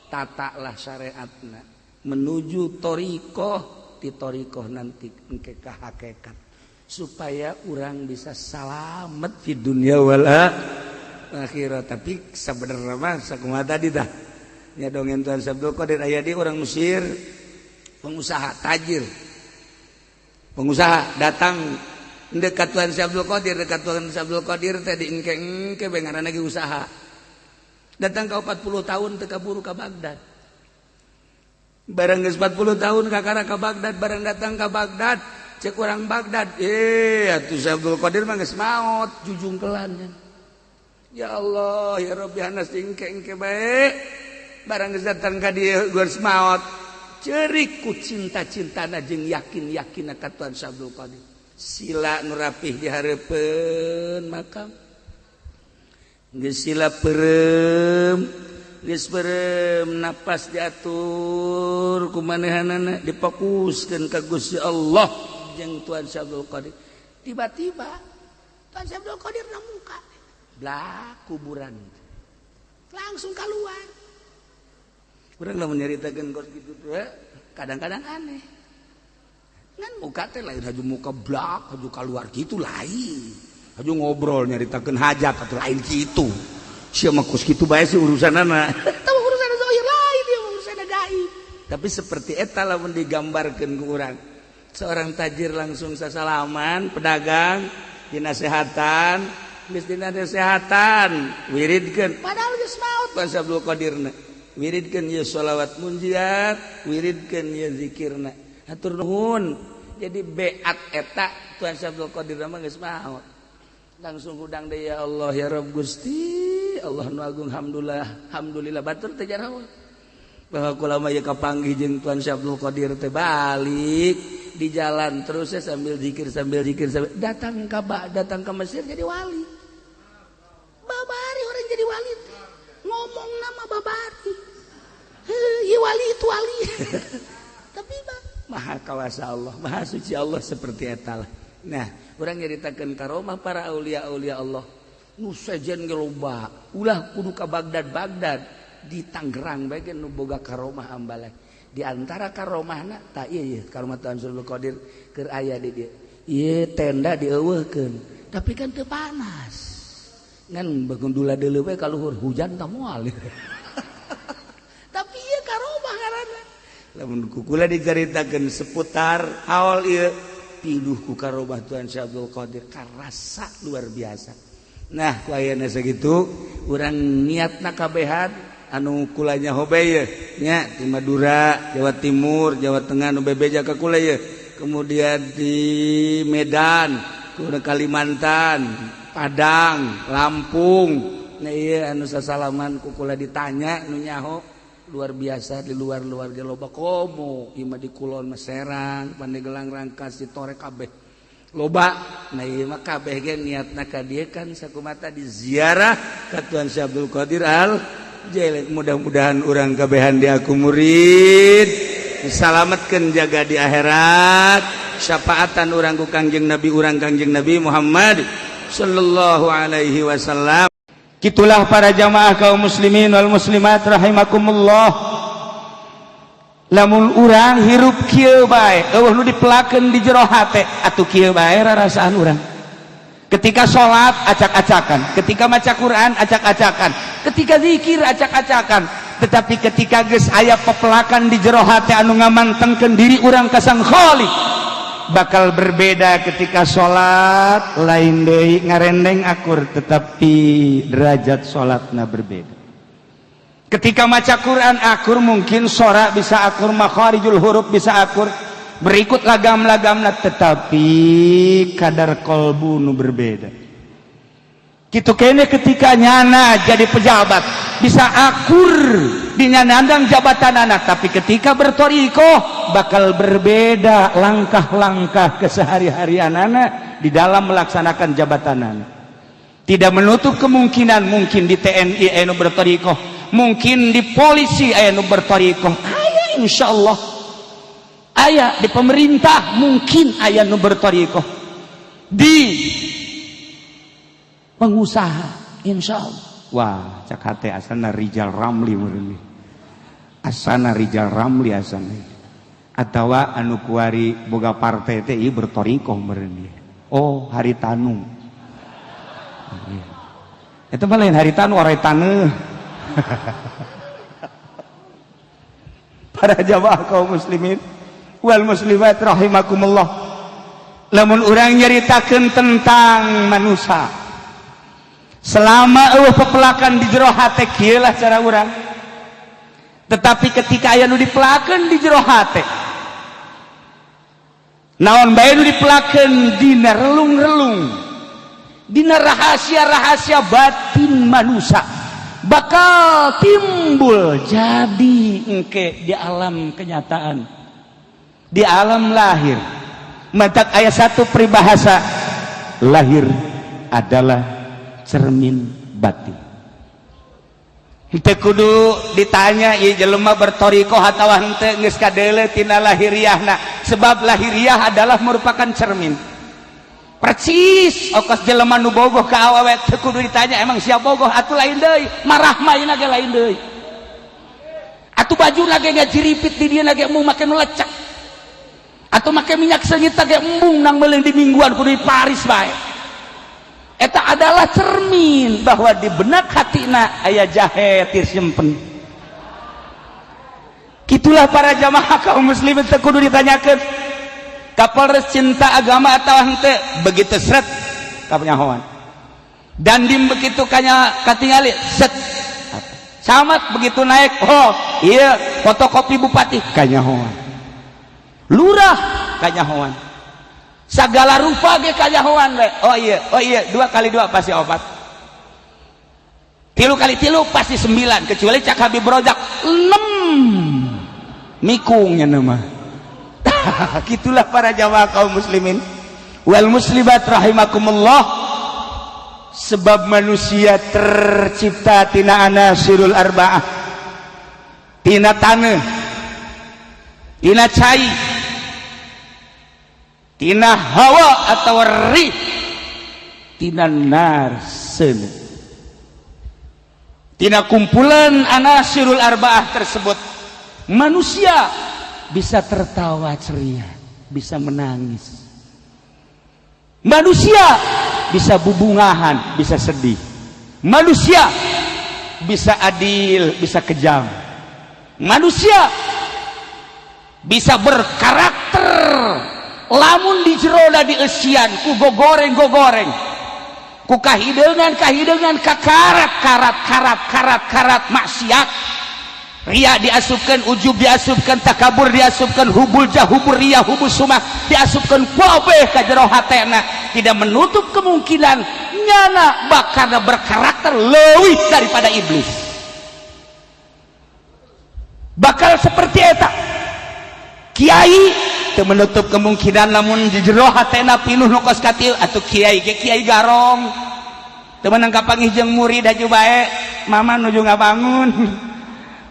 tatalah syariatna menuju thariqah ti thariqah nanti engke ka hakikat supaya orang bisa salamet di dunia wal akhirat. Tapi sebenarnya mah sakumaha tadi dah nya dongeng Tuan Abdul Qadir aya di orang Mesir pengusaha tajir pengusaha datang dekat Tuan Abdul Qadir dekat Tuan Abdul Qadir teh di engke-engke bae ngaranna ge usaha datang ke 40 tahun teu kaburu ka Baghdad barang geus 40 tahun kakara ka Baghdad barang datang ka Baghdad Cek orang Baghdad, eh, atuh Syekh Abdul Qadir mah geus maot. Jujungkelan, ya Allah, ya Rabbi, hanas engke engke bae. Barang geus datang ka dieu geus maot, ceurik ku cinta-cintana jeung yakin-yakinna ka Tuan Syekh Abdul Qadir. Sila nu rapih di hareupeun makam, geus sila peureum, geus peureum, napas diatur ku manehanana, difokuskeun ka Gusti Allah jeung Tuan Syekh Abdul Qadir. Tiba-tiba Tuan Syekh Abdul Qadir na muka belah kuburan, langsung keluar. Urang lamun nyaritakeun kos kitu teh kadang-kadang aneh. Ngan muka teh lain haju muka blak haju keluar gitu, lain haju ngobrol nyaritakeun hajat atau lain gitu. Sia mah kos kitu bae sih urusanana. Tahu urusan zahir lain, dia mah urusan gaib. Tapi seperti eta lamun digambarkeun ku urang, seorang tajir langsung sasalaman, pedagang dinasehatan, geus dinasehatan, wiridkeun, padahal geus maot Pak Abdul Qadirna. Wiridkeun ieu sholawat munjiat, wiridkeun ieu zikirna, hatur nuhun. Jadi beat eta Tuhan Abdul Qadir mah geus maot, langsung hudang deui, ya Allah, ya Rabb, Gusti Allah nu agung, alhamdulillah, alhamdulillah. Batur teh jaraho bahwa kula mah ieu kapanggih jeung Tuhan Syekh Abdul Qadir teh. Balik di jalan terus ya, sambil zikir, sambil zikir, sambil datang ke Mesir, jadi wali. Babari orang jadi wali teh ngomong nama babari. Heuh, wali itu wali. Tapi maha kawasa Allah, maha suci Allah, seperti eta lah. Nah, urang nyaritakeun karomah para aulia-aulia Allah nu sejen ge loba. Ulah kudu ka Baghdad Baghdad, di Tangerang bae nu boga karomah ambalai. Di antara karomahna tah ieu, ieu karomah Tuhan Abdul Qadir keur aya di dieu. Ieu tenda dieuweuhkeun, tapi kan teu panas, ngan bagundula deuleu we ka luhur, hujan tah moal. Tapi ieu karomah ngaranna. Lamun kukula dicaritakeun seputar haul ieu, piduh ku karomah Tuhan Syekh Abdul Qadir, karasa luar biasa. Nah, ku ayeuna sakitu urang niatna kabehan anu kulanya hobe ye nya di Madura, Jawa Timur, Jawa Tengah nu bebeja ka kula ye, kemudian di Medan, kemudian Kalimantan, Padang, Lampung. Nah, ieu anu sasalaman ku kula ditanya nu nyaho luar biasa. Di luar-luar ge loba, komo ieu mah di Kulon mah Serang, Pandeglang, Rangkas, Citorek, kabeh loba. Nah, ieu mah kabeh ge niatna ka dieu kan sakumata di ziarah ka Tuhan Syekh Abdul Qadir Al Jailani. Mudah-mudahan urang kabehan diaku murid, disalamatkeun jaga di akhirat, syafaatan urang ku Kangjeng Nabi urang, Kangjeng Nabi Muhammad sallallahu alaihi wasallam. Gitulah para jamaah kaum muslimin wal muslimat rahimakumullah. Lamun urang hirup kieu bae, euweuh nu dipelakeun di jero hate, atuh kieu bae rarasaan urang. Ketika sholat acak-acakan, ketika maca Quran acak-acakan, ketika zikir acak-acakan. Tetapi ketika geus aya pepelakan di jero hate anu ngamantengkeun diri urang ka Sang Khalik, bakal berbeda. Ketika sholat lain deui, ngarendeng akur, tetapi derajat sholatna berbeda. Ketika maca Quran akur, mungkin sora bisa akur, makharijul huruf bisa akur, berikut lagam-lagamna, tetapi kadar kolbu nu berbeda. Gitu kene ketika nyana jadi pejabat, bisa akur di nandang jabatan anak, tapi ketika bertorikoh bakal berbeda langkah-langkah kesehari-harian anak di dalam melaksanakan jabatan anak. Tidak menutup kemungkinan mungkin di TNI anu bertorikoh, mungkin di polisi anu bertorikoh, aya insya Allah aya di pemerintah, mungkin aya nu bertorikoh, di pengusaha insya Allah. Wah, cak hate asana Rijal Ramli meureun, asana Rijal Ramli, asana atawa anu kuari boga partai teh ieu bertorikoh meureun. Oh, Haritanu itu mah lain Haritanu, orai taneuh. Para jamaah kaum muslimin wal muslimat rahimakumullah, lamun urang nyaritakeun tentang manusia selama euweuh pepelakan di jero hate, kieu lah cara urang. Tetapi ketika aya nu dipelakeun di jero hate, Naon bae nu dipelakeun dina relung-relung, dina rahasia-rahasia batin manusia, bakal timbul jadi engke di alam kenyataan, di alam lahir. Matak aya satu peribahasa, lahir adalah cermin batin. Henteu kudu ditanya ieu jelema bertorikoh atawa henteu, geus kadeuleu tina lahiriahna, sebab lahiriah adalah merupakan cermin percis. Okos jelema nu bogoh ka awewe, teu kudu ditanya, "Emang siap bogoh?" Atuh lain deui, marah mah ge lain deui. Atuh baju ge ngajiripit di dieu ge, embung make nu lecek atau make minyak seungit ge, embung nang meuli di mingguan, kudu di Paris bae. Eta adalah cermin bahwa di benak hatina aya jahe simpen. Gitulah para jamaah kaum muslimin, teu kudu ditanyakeun Kapolres cinta agama atau henteu, begitu seret kapenyahoan. Dandim begitu kanya katingali set, camat begitu naik, "Oh iya, fotokopi bupati," kanyahoan. Lurah kanyahoan, segala rupa ge kanyahoan we. "Oh iya, oh iya, dua kali dua pasti opat, tilu kali tilu pasti sembilan," kecuali cak Habib Rojak enam, mikungnya nama. Gitulah para jamaah kaum muslimin wal muslimat rahimakumullah, sebab manusia tercipta tina anasirul arba'ah, tina tanah, tina cai, tina hawa atau rih, tina nar seuneu. Tina kumpulan anasirul arba'ah tersebut manusia bisa tertawa ceria, bisa menangis, manusia bisa bubungahan, bisa sedih, manusia bisa adil, bisa kejam, manusia bisa berkarakter. Lamun di jerona dieusian ku gogoreng gogoreng, ku kahideungan kahideungan, kakarat karat karat karat karat maksiat, ria diasupkan, ujub diasupkan, takabur diasupkan, hubul jah, hubur ria, hubul sumah diasupkan kabeh ka jero hatena, tidak menutup kemungkinan nyana bakal berkarakter leuwih daripada iblis. Bakal seperti eta kiai, teu menutup kemungkinan lamun di jero hatena pinuh nu kos katil. Atuh kiai ge kiai garong, teu meunang kapanggih jeung murid aju bae, "Mama nuju ngabangun,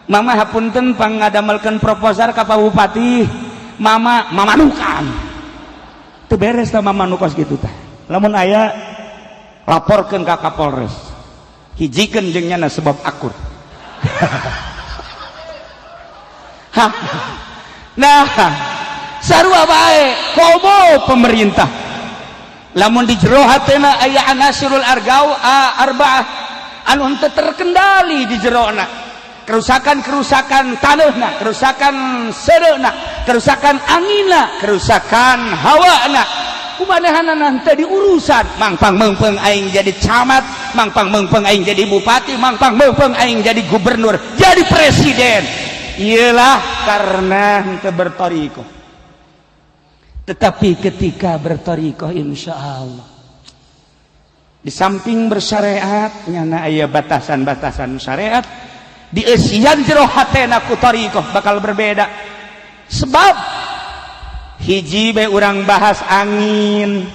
Mama, hapunten, pangadamelkeun proposal ka Pak Bupati, Mama." Mamanukan teu beres tah mama nu kos kitu tah. Lamun aya, laporkeun ka Kapolres, hijikeun jeung nyana sebab akur. Hah. Nah, sarua bae komo pemerintah, lamun di jero hatena aya anasirul argau arba'ah anu henteu terkendali di jerona, kerusakan-kerusakan tanahna, kerusakan sedeuna, kerusakan anginna, kerusakan hawana, kumanehanana henteu diurusan. Mangpang meungpeung aing jadi camat, mangpang meungpeung aing jadi bupati, mangpang meungpeung aing jadi gubernur, jadi presiden. Iyalah, karena henteu bertorikoh. Tetapi ketika bertorikoh, insya Allah di samping bersyariat, nyana aya batasan-batasan syariat, dieusian jero hatena ku thariqah bakal berbeda. Sebab hiji bae urang bahas angin,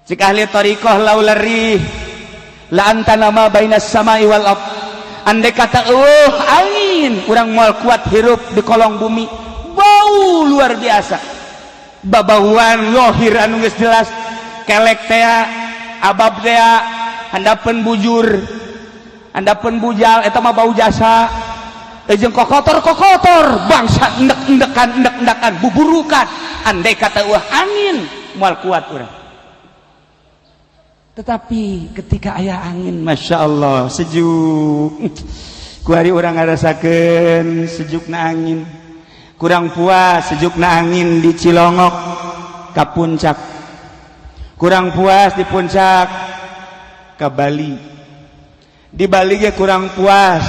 cik ahli thariqah, laula rih la antana ma bainas samai wal ard. Andai kata eueuh angin, urang moal kuat hirup di kolong bumi, bau luar biasa, babauan lohir anu geus jelas, kelek tea, abab tea, handapeun bujur, handapeun bujal, eta mah bau jasa jeung kokotor-kokotor, bangsa endek-endekan, endek-endekan, buburukan. Andai kata eueuh angin, moal kuat urang. Tetapi ketika aya angin, masya Allah, sejuk. Kuari urang ngarasakeun sejukna angin. Kurang puas sejukna angin di Cilongok ka puncak, kurang puas di puncak ke Bali, di Bali ge kurang puas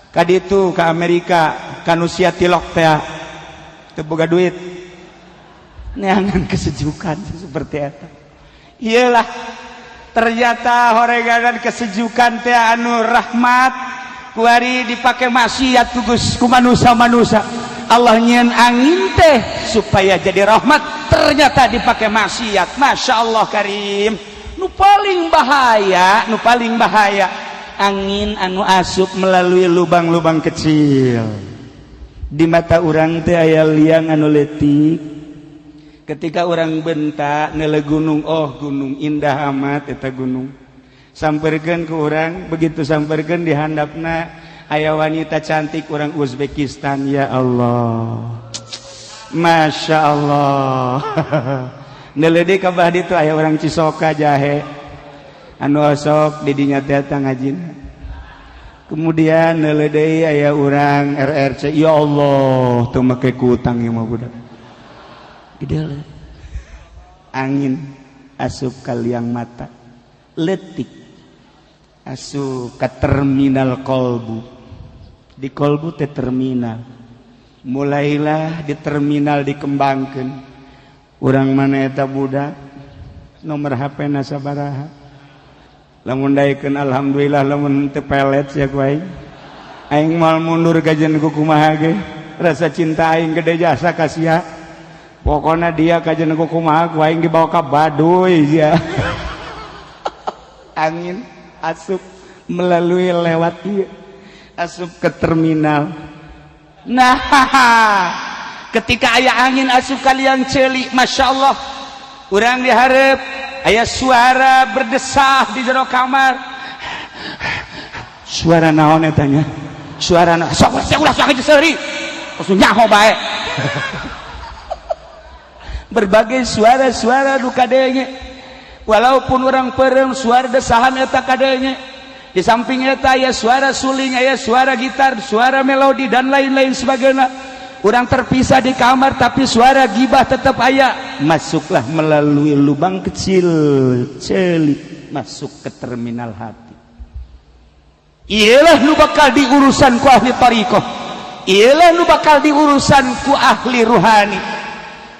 ka ditu, ke Amerika, ka Nusia tilok teh, teu boga duit. Neangan kesejukan seperti eta. Iyalah, ternyata horegangan kesejukan teh anu rahmat kuari dipakai maksiat ku ku manusia-manusia. Allah nyieun angin teh supaya jadi rahmat, ternyata dipakai maksiat. Masya Allah karim. Nu paling bahaya, nu paling bahaya angin anu asup melalui lubang-lubang kecil di mata urang teh. Aya liang anu letik. Ketika urang bentak nele gunung, oh, gunung indah amat eta gunung, samperkeun ke urang. Begitu samperkeun, di handapna aya wanita cantik orang Uzbekistan. Ya Allah, Masya Allah. Nele deui ka bah ditu aya orang Cisoka jahe anu osok didinya datang ngajina. Kemudian nele deui aya urang RRC. Ya Allah, teu make kutang ieu mah budak gede. Angin asup ka liang mata letik, asup ke terminal kolbu. Di kolbu teh terminal. Mulailah di terminal dikembangkan. Urang mana eta budak, nomor HP na sabaraha? Lamun daekeun, alhamdulillah. Lamun teu, pelet sia ku aing. Aing moal mundur kajian ku kumaha ge. Rasa cinta aing gede jasa ka sia. Pokoknya dia kajian ku kumaha ku aing dibawa ka Baduy ya. Angin asup melalui lewat ieu, asup ke terminal. Nah, ketika aya angin asup ka liang ceuli, Masya Allah, urang diharap aya suara berdesah di jero kamar. Suara naon eta nya? Suara naon? Sok sok, ulah sok seuri, langsung nyaho bae. Berbagai suara-suara nu kadenge, walaupun urang perem, suara desahan eta kadenge. Di samping eta aya suara suling, aya suara gitar, suara melodi, dan lain-lain sebagainya. Urang terpisah di kamar, tapi suara gibah tetap aya. Masuklah melalui lubang kecil celik, masuk ke terminal hati. Iyalah nu bakal diurusan ku ahli tariqah, iyalah nu bakal diurusan ku ahli ruhani,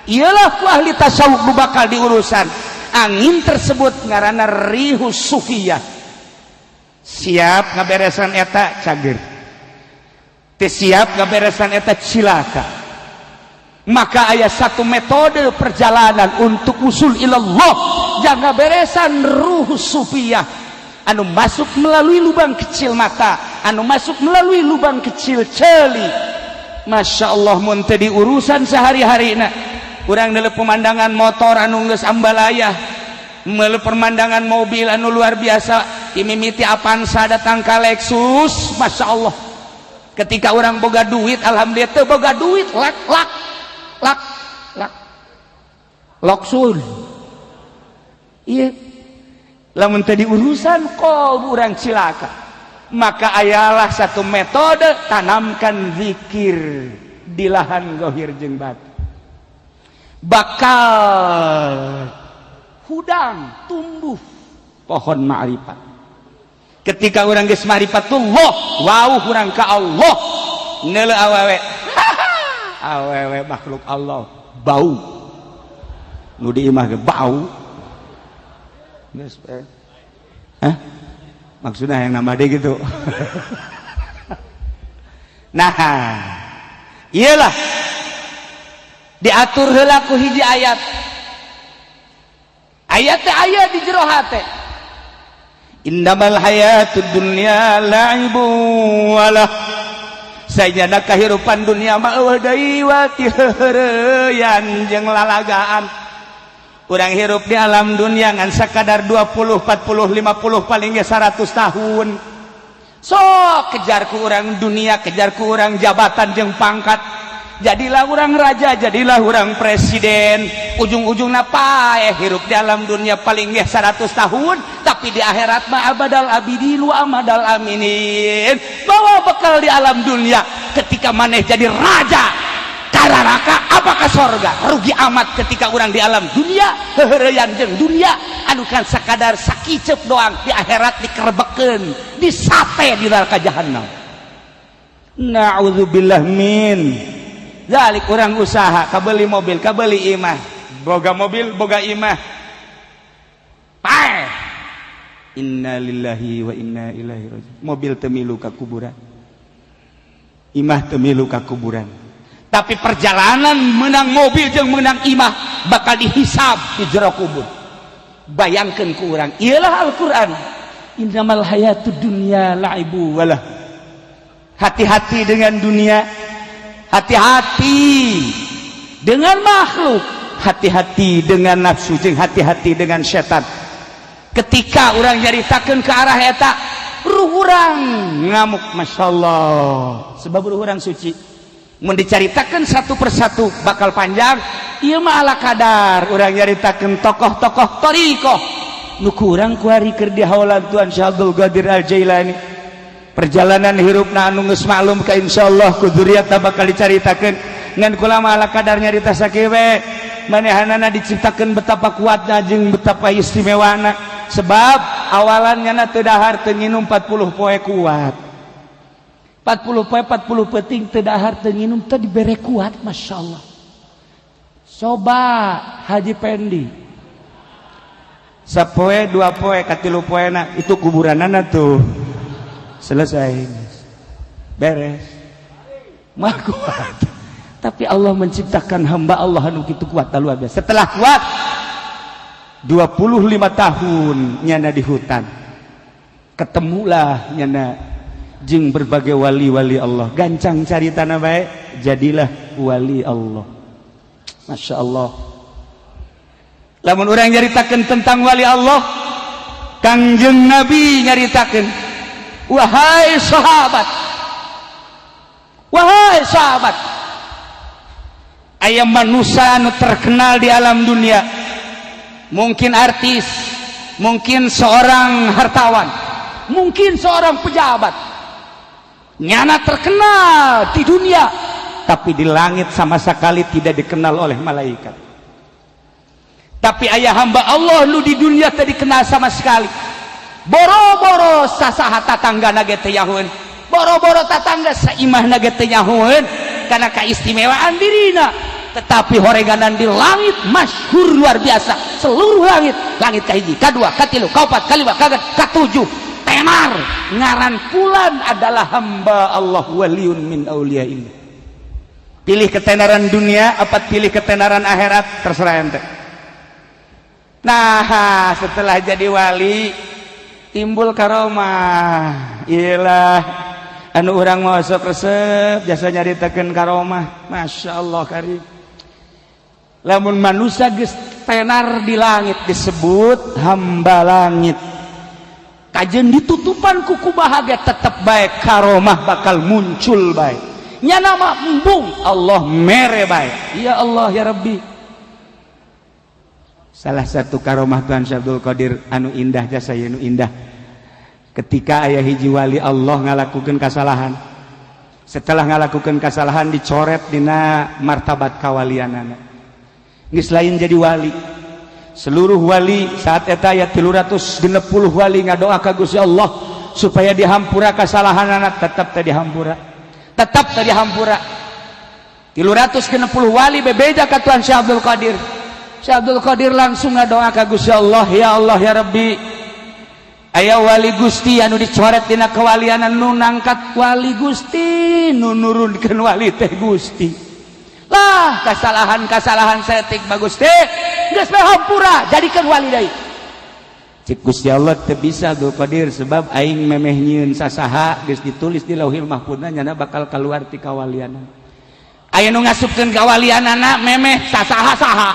iyalah ku ahli tasawuf nu bakal diurusan. Angin tersebut ngaranna rihus sufiyah. Siap ngaberesan eta, cager. Teu siap ngaberesan eta, cilaka. Maka aya satu metode perjalanan untuk usul ilallah, jangan beresan ruh sufiyah anu masuk melalui lubang kecil mata, anu masuk melalui lubang kecil celi. Masya Allah, mun teu diurusan sehari-hari, nah, urang nele pemandangan motor anu geus ambalaya, meuleuh pemandangan mobil anu luar biasa, imimiti Avanza datang ka Lexus. Masya Allah, ketika urang boga duit, alhamdulillah. Teu boga duit, lak lak lak lak loksul. Iya, lamun tadi urusan kol, urang cilaka. Maka ayalah satu metode, tanamkan zikir di lahan gohir jeung batu, bakal hudang tumbuh pohon ma'rifat. Ketika urang geus ma'rifatullah, wow, urang ka Allah, neuleuh awewe, awewe makhluk Allah bau, nu di imah ge bau geus. Hah? Maksudnya yang nambah deh gitu. Nah, iyalah diatur heula ku hiji ayat. Ayat teh aya di jero hate. Innamal hayatud dunya la'ibu walah. Sajana kahirupan dunia mah eueuh deui wa tiheureyan jeung lalagaan. Urang hirup di alam dunia ngan sakadar 20, 40, 50, paling ge 100 tahun. So kejar ku urang dunia, kejar ku urang jabatan jeung pangkat. Jadilah urang raja, jadilah urang presiden. Ujung-ujungna paeh. Hirup di alam dunia paling ge 100 tahun, tapi di akhirat mah abadal abidin wa amadal aminin. Bawa bekal di alam dunia, ketika maneh jadi raja ka neraka apa ka sorga? Rugi amat ketika urang di alam dunia heureuyan jeung dunia anu kan sakadar sakiceup doang, di akhirat dikerebekeun, disate di neraka jahanam. Na'udzubillah min zalik. Urang usaha kabeli mobil, kabeli imah. Boga mobil, boga imah, paeh. Innalillahi wa inna ilaihi rajiun. Mobil teu milu ka kuburan, imah teu milu ka kuburan, tapi perjalanan menang mobil jeung menang imah bakal dihisab di jero kubur. Bayangkan ku urang, iyalah Al-Quran, innamal hayatud dunya la'ibu walah. Hati-hati dengan dunia, hati-hati dengan makhluk, hati-hati dengan nafsu, jeung hati-hati dengan setan. Ketika orang nyaritakan ke arah eta, ruh urang ngamuk. Masya Allah, sebab ruh urang suci. Mun dicaritakan satu persatu bakal panjang. Ieu mah ala kadar urang nyaritakan tokoh-tokoh thoriqoh nu kurang kuari keur di haulan Tuan Syekh Abdul Qadir Al Jailani, perjalanan hirupna anu geus maklum ka insyaallah ku dzurriatna bakal dicaritakeun. Ngan kula mah ala kadar nyarita sakieu we. Manehanana diciptakeun betapa kuatna jeung betapa istimewana, sebab awalannya na teu dahar teu nginum 40 poe kuat, 40 poe 40 peuting teu dahar teu nginum teu dibere kuat. Masya Allah. Coba Haji Pendi sapoe, dua poe, katilu poe na itu kuburanana tuh selesai, beres mah kuat. Tapi Allah menciptakan hamba Allah anu kitu kuat, luar biasa. Setelah kuat 25 tahun nyana di hutan, ketemulah nyana jeng berbagai wali-wali Allah. Gancang cari tanah baik, jadilah wali Allah. Masya Allah. Lamun orang nyaritakan tentang wali Allah, Kangjeng Nabi nyaritakan, "Wahai sahabat, wahai sahabat, aya manusia anu terkenal di alam dunia, mungkin artis, mungkin seorang hartawan, mungkin seorang pejabat. Nyana terkenal di dunia, tapi di langit sama sekali tidak dikenal oleh malaikat. Tapi aya hamba Allah nu di dunia teu dikenal sama sekali. Boro-boro sasaha tatangga ge teu nyahoeun, boro-boro tatangga saimahna ge teu nyahoeun karena keistimewaan dirina. Tetapi horeganan di langit masyhur luar biasa. Seluruh langit, langit kahiji, kadua, katilu, kaopat, kalima, kagenep, katujuh, tenar ngaran fulan adalah hamba Allah, waliyun min auliyaillah." Pilih ketenaran dunia apa pilih ketenaran akhirat, terserah ente. Nah, setelah jadi wali timbul karomah. Iyalah anu urang mau sok resep jasa nyaritakeun karomah. Masya Allah karim. Lamun manusia geus tenar di langit disebut hamba langit. Kajeun ditutupan ku kumaha ge tetep bae karomah bakal muncul bae. Nyana mah embung, Allah mere bae. Ya Allah ya Rabbi. Salah satu karomah Tuhan Syekh Abdul Qadir anu indah, jasa anu indah, ketika aya hiji wali Allah ngalakukan kesalahan. Setelah ngalakukan kesalahan, dicoret dina martabat kawalianana, geus lain jadi wali. Seluruh wali saat eta aya 360 wali ngadoa ka Gusti Allah supaya dihampura kesalahanana. Tetap teu dihampura, tetap teu dihampura. 360 wali bebeja ka Tuhan Syekh Abdul Qadir. Syekh Abdul Qadir langsung ngadoa ka Gusti Allah, "Ya Allah ya Rabbi, aya wali Gusti anu dicoret dina kewalianan. Nu nangkat wali Gusti, nu nurunkeun wali teh Gusti. Lah, kesalahan-kesalahan saeutik mah Gusti geus bae hampura, jadikeun wali deui." Cik Gusti Allah, "Teu bisa, Abdul Qadir, sebab aing memeh nyieun sasaha geus ditulis di Lauhil Mahfudna nyana bakal keluar ti kawalianna. Aya nu ngasupkeun kawalianana memeh sasaha saha?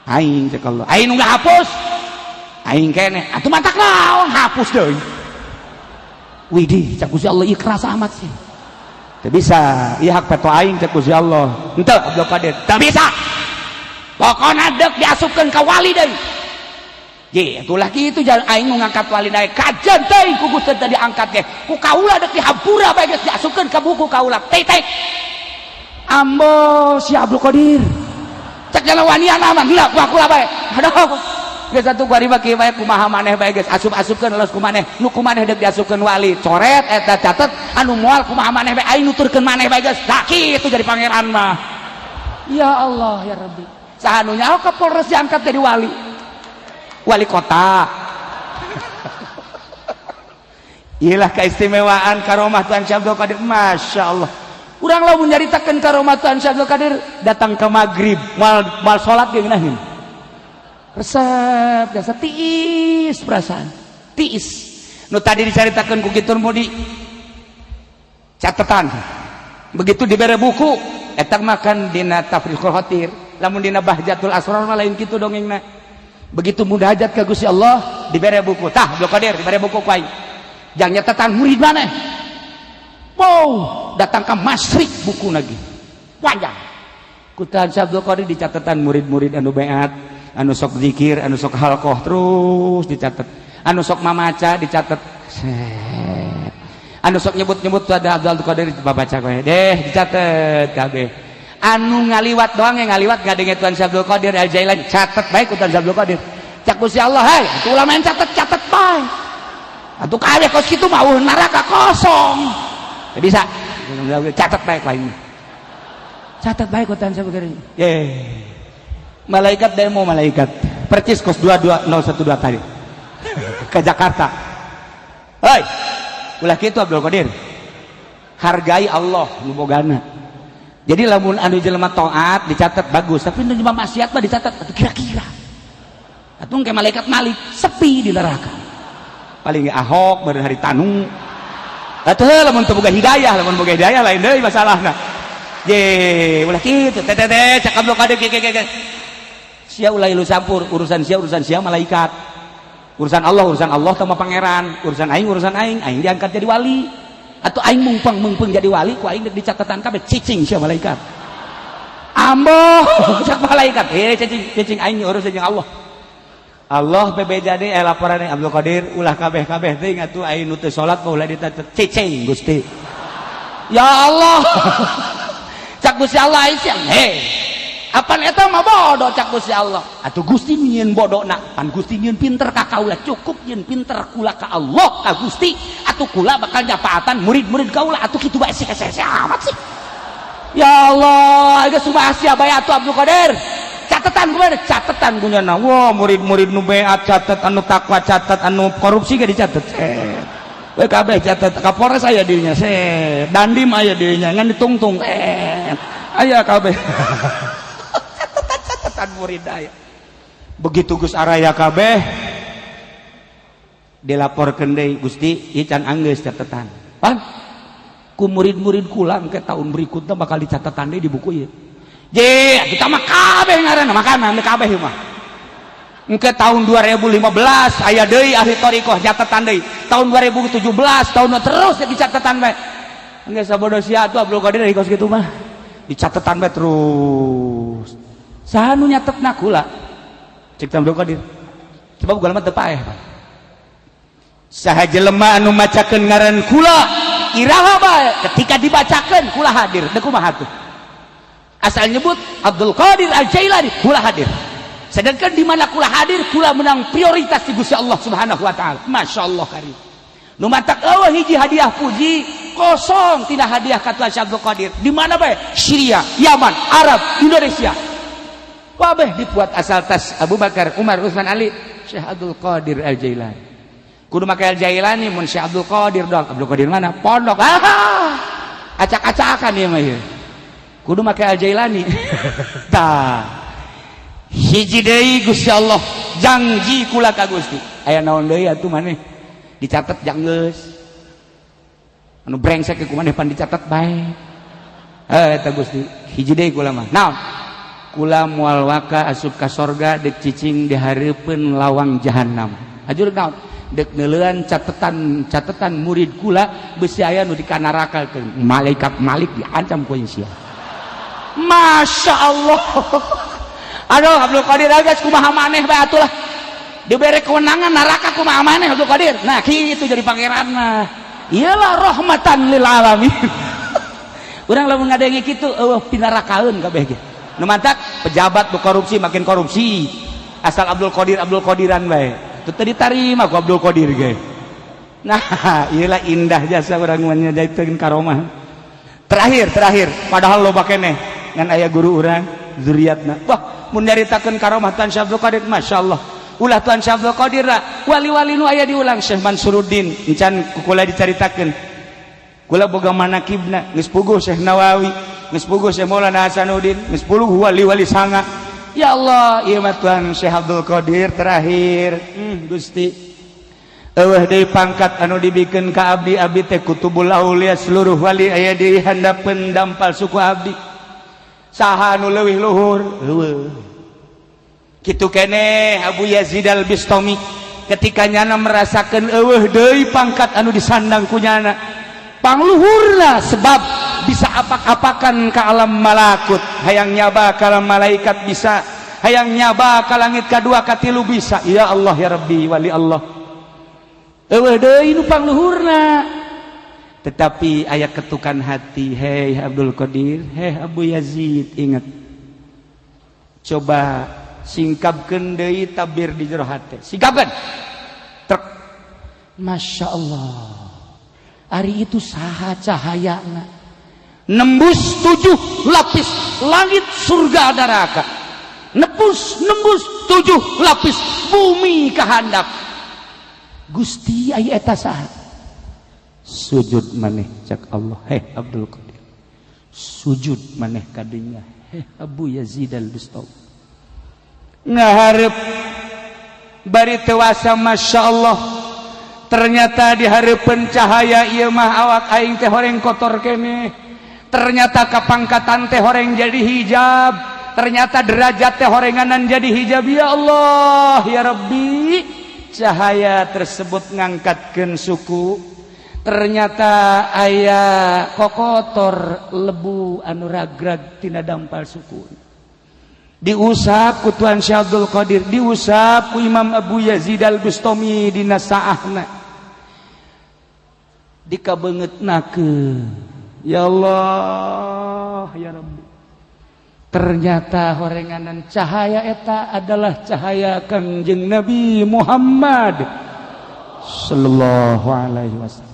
Aing," cek Allah. "Aing nu ngahapus aing keneh. Atuh matak naon hapus deui?" "Widih," cek Gusti Allah, "ieu keras amat sih. Teu bisa, ieu hak veto aing," cek Gusti Allah. "Henteu, Abdul Qadir, teu bisa. Pokona deuk diasupkeun ka wali deui." Ye, itulah kitu jalan aing nu ngangkat wali deui. Kajen teuing ku Gusti teu diangkat ge. Ku kaula deuk dihampura bae, geus diasupkeun ka buku kaula. Titik. Ambo si Abdul Qadir. Cek jalan wanian aman, gila ku aku lah bae. Aduh. Geus atuh kuari mah kieu bae, kumaha maneh bae geus asup-asupkeun los ku maneh. Nu ku maneh deuk diasupkeun wali. Coret eta, catet anu moal kumaha maneh bae, aing nuturkeun maneh bae geus. Tah kitu jadi pangeran mah. Ya Allah ya Rabbi. Saha nu nyaho Kapolres diangkat jadi wali, wali kota. Iyalah keistimewaan karomah Tuan Syekh Abdul Qadir. Masya Allah, urang lamun nyaritakeun karomah Tuan Syekh Abdul Qadir, datang ke maghrib mal mal salat ge ngeunaheun resep biasa, tiis perasaan tiis. Nu tadi dicaritakeun ku kitur mudi catatan, begitu dibere buku eta makan dina Tafriqul Khatir, lamun dina Bahjatul Asrar mah lain kitu dongengna. Begitu munajat ka Gusti Allah, dibere buku, tah Abdul Qadir dibere buku ku aing jang nyatatan murid maneh. Wow, datang ke Masyrik buku lagi panjang ku Tuan Abdul Qadir dicatatan murid-murid anu beat, anu sok zikir, anu sok halqoh, terus dicatat, anu sok mamaca dicatat. Set. Anu sok nyebut-nyebut ada Abdul Qadir babaca kowe deh, dicatat kabeh. Anu ngaliwat doang, yang ngaliwat ngadenge Tuan Syekh Abdul Qadir Al Jailani, catat baik ku Tuan Syekh Abdul Qadir. Cak Gusti Allah, "Hei, atuh ulah main catet-catet bae atuh, kabeh kos kitu mah euweuh neraka kosong." Teu bisa catat baik lain, catat baik ku Tuan Syekh Abdul Qadir. Ye, malaikat demo, malaikat percis kos 22012 tadi ke Jakarta. "Hei, ulah kitu Abdul Qadir, hargai Allah nu bogana." Jadi lamun anu jelema taat dicatat bagus, tapi nu jelema maksiat mah dicatat atuh kira-kira atuh kayak malaikat Malik, sepi di neraka. Paling Ahok baru hari tanu atuh, lamun teu boga hidayah. Lamun boga hidayah lain deui masalahna. Ye, ulah kitu teh teh teh, cak Abdul Qadir kieu kieu. Sia ulah ilu campur urusan sia, urusan sia malaikat. Urusan Allah, urusan Allah sama pangeran, urusan aing, urusan aing. Aing diangkat jadi wali atau aing mungpeng mungpeng jadi wali, ku aing di catatan kabeh. Cicing sia, malaikat. Ambo, cak malaikat, eh, cicing cicing, aing urusan jeung Allah. Allah bebeja deui, eh, laporan Abdul Qadir ulah kabeh kabeh teuing atuh, aing nu teu salat mah ulah dicatet. Cicing Gusti. Ya Allah, cak Gusti Allah, aing siang hei apan eta mah bodoh. Cak Gusti Allah, atuh Gusti nyieun bodona, pan Gusti nyieun pinter ka kaula. Cukup nyieun pinter kula ka Allah ka Gusti, atuh kula bakal nyapaatan murid-murid kaula. Atuh kitu bae sih, amat sih. Ya Allah, geus sia bae atuh Abdul Qadir, catatan kumaha catatan kunyana. Wah, murid-murid nu beat catat, anu takwa catat, anu korupsi ge dicatat. Set we kabeh catat. Kapolres aya dirinya, set. Dandim aya dirinya, ngan ditungtung, set. Aya kabeh catatan, catatan murid aya. Begitu Gus araya kabeh, dilaporkeun deui, "Gusti, ieu can anggeus catatan." Pan ku murid-murid kulang ke tahun berikutnya bakal dicatatan deui di buku ieu. Je, kita mah kabeh ngaranna makanan kabeh mah. Engke tahun 2015 aya deui ahli thariqah, catatan deui. Tahun 2017, tahun terus jadi catatan bae. Engke sabodo sia atuh Abdul Qadir kos kitu mah. Dicatetan bae terus. Saha nu nyatetna? Kula. Cek Abdul Qadir. Sebab kula mah teu paeh. Saha jelema anu macakeun ngaran kula iraha bae, ketika dibacakeun kula hadir. Deuk kumaha tuh? Asal nyebut Abdul Qadir Al Jailani kula hadir. Sedangkan di mana kula hadir, kula menang prioritas di Gusti Allah Subhanahu wa taala. Masya Allah karim. Nu matak euweuh hiji hadiah puji kosong tidak hadiah ka Tuhan Syekh Abdul Qadir. Di mana bae? Syria, Yaman, Arab, Indonesia. Kabeh dibuat asal tas Abu Bakar, Umar, Utsman, Ali, Syekh Abdul Qadir Al Jailani. Kudu make Al Jailani, mun Syekh Abdul Qadir dong. Abdul Qadir mana? Pondok. Ah, acak-acakan ieu mah ieu. Kudu make Al Jailani. Tah. Hiji deui, Gusti Allah janji kula ka Gusti. Aya naon deui atuh maneh? Dicatat janggeus. Anu brengsek ku maneh pan dicatat bae. Eh, eta Gusti, hiji deui kula mah. Naon? Kula moal waka asup ka sorga dek cicing di hareupeun lawang jahanam. Ajur naon? Dek neuleuan catatan catatan murid kula, besi aya nu di kanaraka, malaikat Malik diancam ku sia. Masya Allah. Aduh, Abdul Qadir geus kumaha maneh bae atuh lah. Dibere kewenangan neraka kumaha maneh Abdul Qadir. Nah, kitu jadi pangeran mah. Iyalah rahmatan lil alamin. Urang lamun ngadenge kitu eueuh pinarakaeun kabeh ge. Nu mantak pejabat nu korupsi makin korupsi. Asal Abdul Qadir Abdul Qadiran bae. Itu tadi diterima ku Abdul Qadir ge. Nah, iyalah indah jasa urang menyajaikeun karomah. Terakhir, terakhir, padahal loba keneh ngan aya guru urang. Zuriatna, wah, mun nyaritakeun karomah Tuan Syekh Abdul Qadir, Masya Allah. Ulah Tuan Syekh Abdul Qadir lah, wali-wali nu aya diulang. Syekh Mansuruddin encan kula dicaritakeun, kula boga manakibna. Geus puguh Syekh Nawawi, geus puguh Syekh Maulana Hasanuddin, geus puguh wali-wali sanga. Ya Allah, ieu mah Tuan Syekh Abdul Qadir terakhir. Gusti, eueuh deui pangkat anu dibikeun ka abdi. Abdi teh kutubul aulia, seluruh wali aya di handapeun dampal suku abdi. Saha anu leuwih luhur? Eueuh. Kitu keneh Abu Yazid Al Bistami, ketika nyana merasakeun eueuh deui pangkat anu disandang ku nyana, pangluhurna, sebab bisa apak-apakan ke alam malakut, hayang nyaba ka alam malaikat bisa, hayang nyaba ka langit kadua katilu bisa. Ya Allah, ya Rabbi, wali Allah, eueuh deui nu pangluhurna. Tetapi aya ketukan hati, "Hei Abdul Qadir, hei Abu Yazid, ingat, coba singkapkeun deui tabir di jero hate, singkapkeun trek." Masya Allah, ari itu saha cahayana nembus tujuh lapis langit, surga, neraka, nembus nembus tujuh lapis bumi ke handap? Gusti, aya eta saha? Sujud maneh, cak Allah. Heh Abdul Qadir, sujud maneh kadinya. Heh Abu Yazid Al Bistami, ngaharep bari tewasa. Masya Allah, ternyata di hareupeun cahaya ieu mah awak aing teh horeng kotor keneh. Ternyata kapangkatan teh horeng jadi hijab, ternyata derajat teh horenganan jadi hijab. Ya Allah, ya Rabbi, cahaya tersebut ngangkatkan suku. Ternyata aya kokotor lebu anu ragrag tina dampal suku, diusap ku Tuan Syekh Abdul Qadir, diusap ku Imam Abu Yazid Al Bustami. Dina saahna dikabeungeutnakeun. Ya Allah, ya Rabbi, ternyata horenganan cahaya eta adalah cahaya Kangjeng Nabi Muhammad sallallahu alaihi wasallam.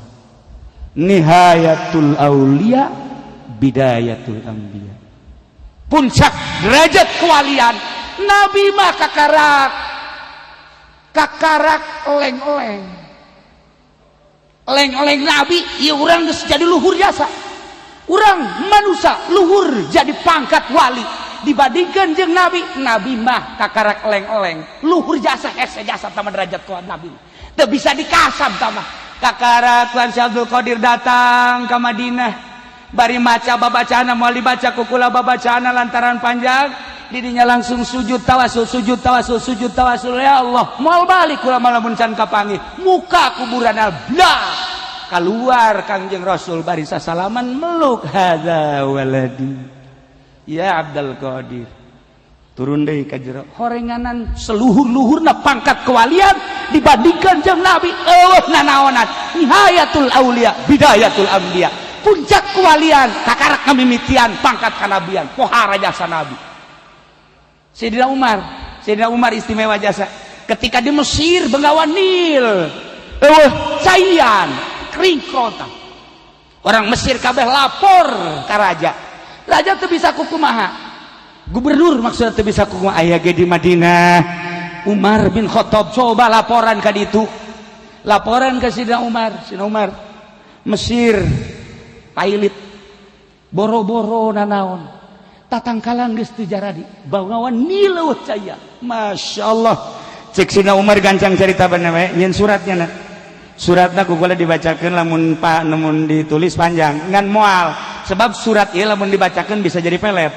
Nihayatul aulia, bidayatul anbiya, puncak derajat kewalian. Nabi mah kakarak kakarak oleng-oleng oleng-oleng Nabi. Ya, urang geus jadi luhur jasa, urang manusia luhur jadi pangkat wali dibandingkan jeung Nabi. Nabi mah kakarak oleng-oleng, luhur jasa, hese jasa tama derajat kuat Nabi teu bisa dikasab tama. Kakarak Tuan Syekh Abdul Qadir datang ke Madinah, bari maca babacana, moal dibaca ku kula babacana lantaran panjang. Didinya langsung sujud tawasul, sujud tawasul, sujud tawasul. Ya Allah, moal balik kula malamun can kapanggih muka kuburan al blah. Keluar Kangjeng Rasul, bari sasalaman, meluk, "Hadza waladi ya Abdul Qadir." Turun deui ka jero, horenganan seluhur-luhurna pangkat kewalian dibandingkan jeung Nabi eueuh nanaonan. Nihayatul aulia, bidayatul anbiya, puncak kewalian kakarak ngamimitian pangkat kanabian. Pohara jasa Nabi. Sayyidina Umar, Sayyidina Umar istimewa jasa. Ketika di Mesir, Bengawan Nil eueuh caian, kering kota, orang Mesir kabeh lapor ka raja. Raja tuh bisa kukumaha, gubernur maksudnya tuh bisa kukumaha. Aya ge di Madinah Umar bin Khattab. Coba laporan ka ditu, laporan ke Sidina Umar. Sidina Umar, Mesir pailit, boro-boro nanaon, tatangkalan geus teu jaradi, Bengawan Nil eueuh caya. Masya Allah, cek Sidina Umar, gancang cerita bener we nyeun suratnya. Na suratna ku kula dibacakeun, lamun pak namun ditulis panjang ngan moal, sebab surat ieu lamun dibacakeun bisa jadi pelet.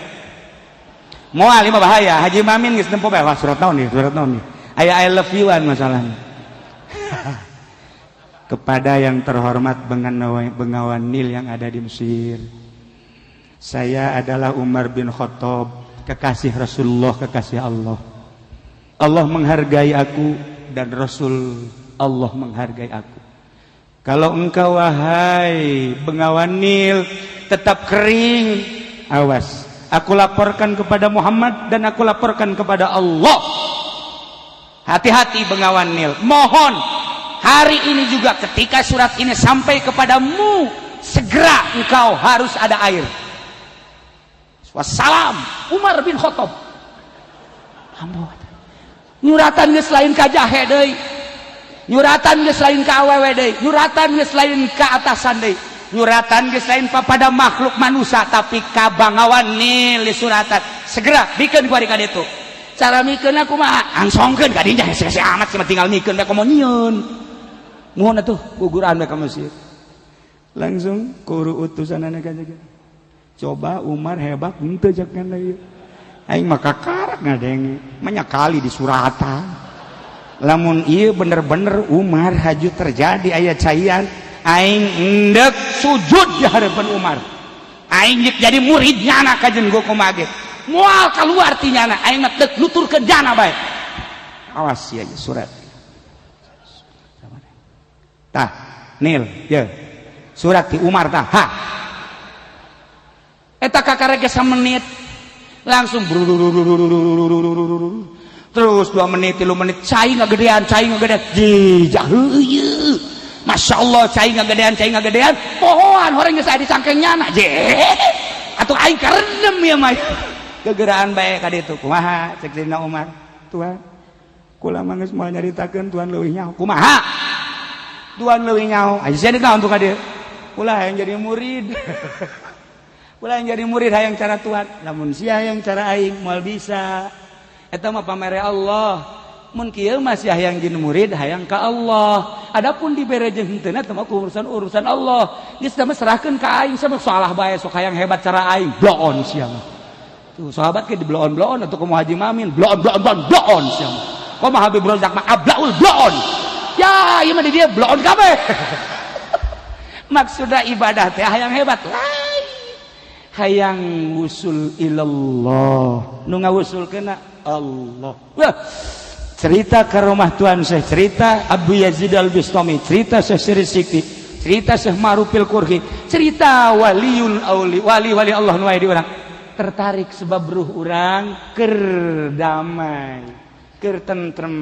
Moal, ieu mah bahaya. Haji Mamin geus nempo bae, wah, surat naon nih, surat naon nih, aya "I love you" an masalahnya. Kepada yang terhormat Bengawan Nil yang ada di Mesir. Saya adalah Umar bin Khattab, kekasih Rasulullah, kekasih Allah. Allah menghargai aku dan Rasul Allah menghargai aku. Kalau engkau, wahai Bengawan Nil, tetap kering, awas, aku laporkan kepada Muhammad dan aku laporkan kepada Allah. Hati-hati, Bengawan Nil. Mohon hari ini juga ketika surat ini sampai kepadamu, segera engkau harus ada air. Wassalam, Umar bin Khattab. Nyuratan geus lain ka jahe deui, nyuratan geus lain ka awewe deui, nyuratan geus lain ka atasan deui, nyuratan geus lain papada makhluk manusia, tapi ka bangawan. Nil suratan, segera bikeun ku ka ditu. Cara mikeun kumaha? Angsongkeun ka dinya, hese amat sih, tinggal mikeun bae, komo nyieun. Muhun atuh guguran bae ka masjid. Langsung kuru utusanana ka. Coba Umar hebat henteu cek ieu? Aing mah kakarak ngadenge banyak kali di suratan. Lamun ieu bener-bener Umar haju terjadi aya caian, aing endek sujud di hadapan Umar. Aing jadi murid nyana kajen gua kumaha ge moal keluar ti nyana. Aing mah deuk nuturkeun jana bae. Awas ya, surat tah, nil ya, surat ti Umar tah. Ha, eta kakarek menit langsung terus 2 menit, 3 menit, cai ngagedean, cai ngagedean, jijah. Masya Allah, cai ngagedean, cai ngagedean, pohoan orang geus aya di nyana je atau aing karendem ya mah gegeraan bae ka ditu. Kumaha cek Sayyidina Umar? Tuhan, kula mah geus moal nyaritakeun, Tuhan leuwih nyaho. Kumaha Tuhan leuwih nyaho? Aya sia untuk ka dieu. Kula hayang jadi murid, kula yang jadi murid, hayang cara Tuhan. Lamun sia hayang cara aing, moal bisa. Eta mah pamere Allah. Mun kieu mah sia hayang jadi murid, hayang ka Allah. Adapun dibere jeung henteu eta mah urusan urusan Allah. Geus mah serahkeun ka aing, sama salah bae, sok hayang hebat cara aing, bloon sia mah. Tuh sahabat ke di bloon-bloon atau kumaha? Haji Mamin bloon bloon bloon bloon sia mah. Kumaha Habib Rozak mah ablaul bloon. Ya, ieu mah di dia bloon kabeh. Maksudna ibadah teh hayang hebat lain, hayang wusul ilallah. Nu ngawusul kena Allah. Wah, cerita ke rumah Tuhan Syekh, cerita Abu Yazid Al Bistami, cerita Syekh Siri Sikti, cerita Syekh Marufil Kurhi, cerita waliul auli, wali wali Allah nu di urang tertarik sebab ruh urang keur damai, keur tentrem.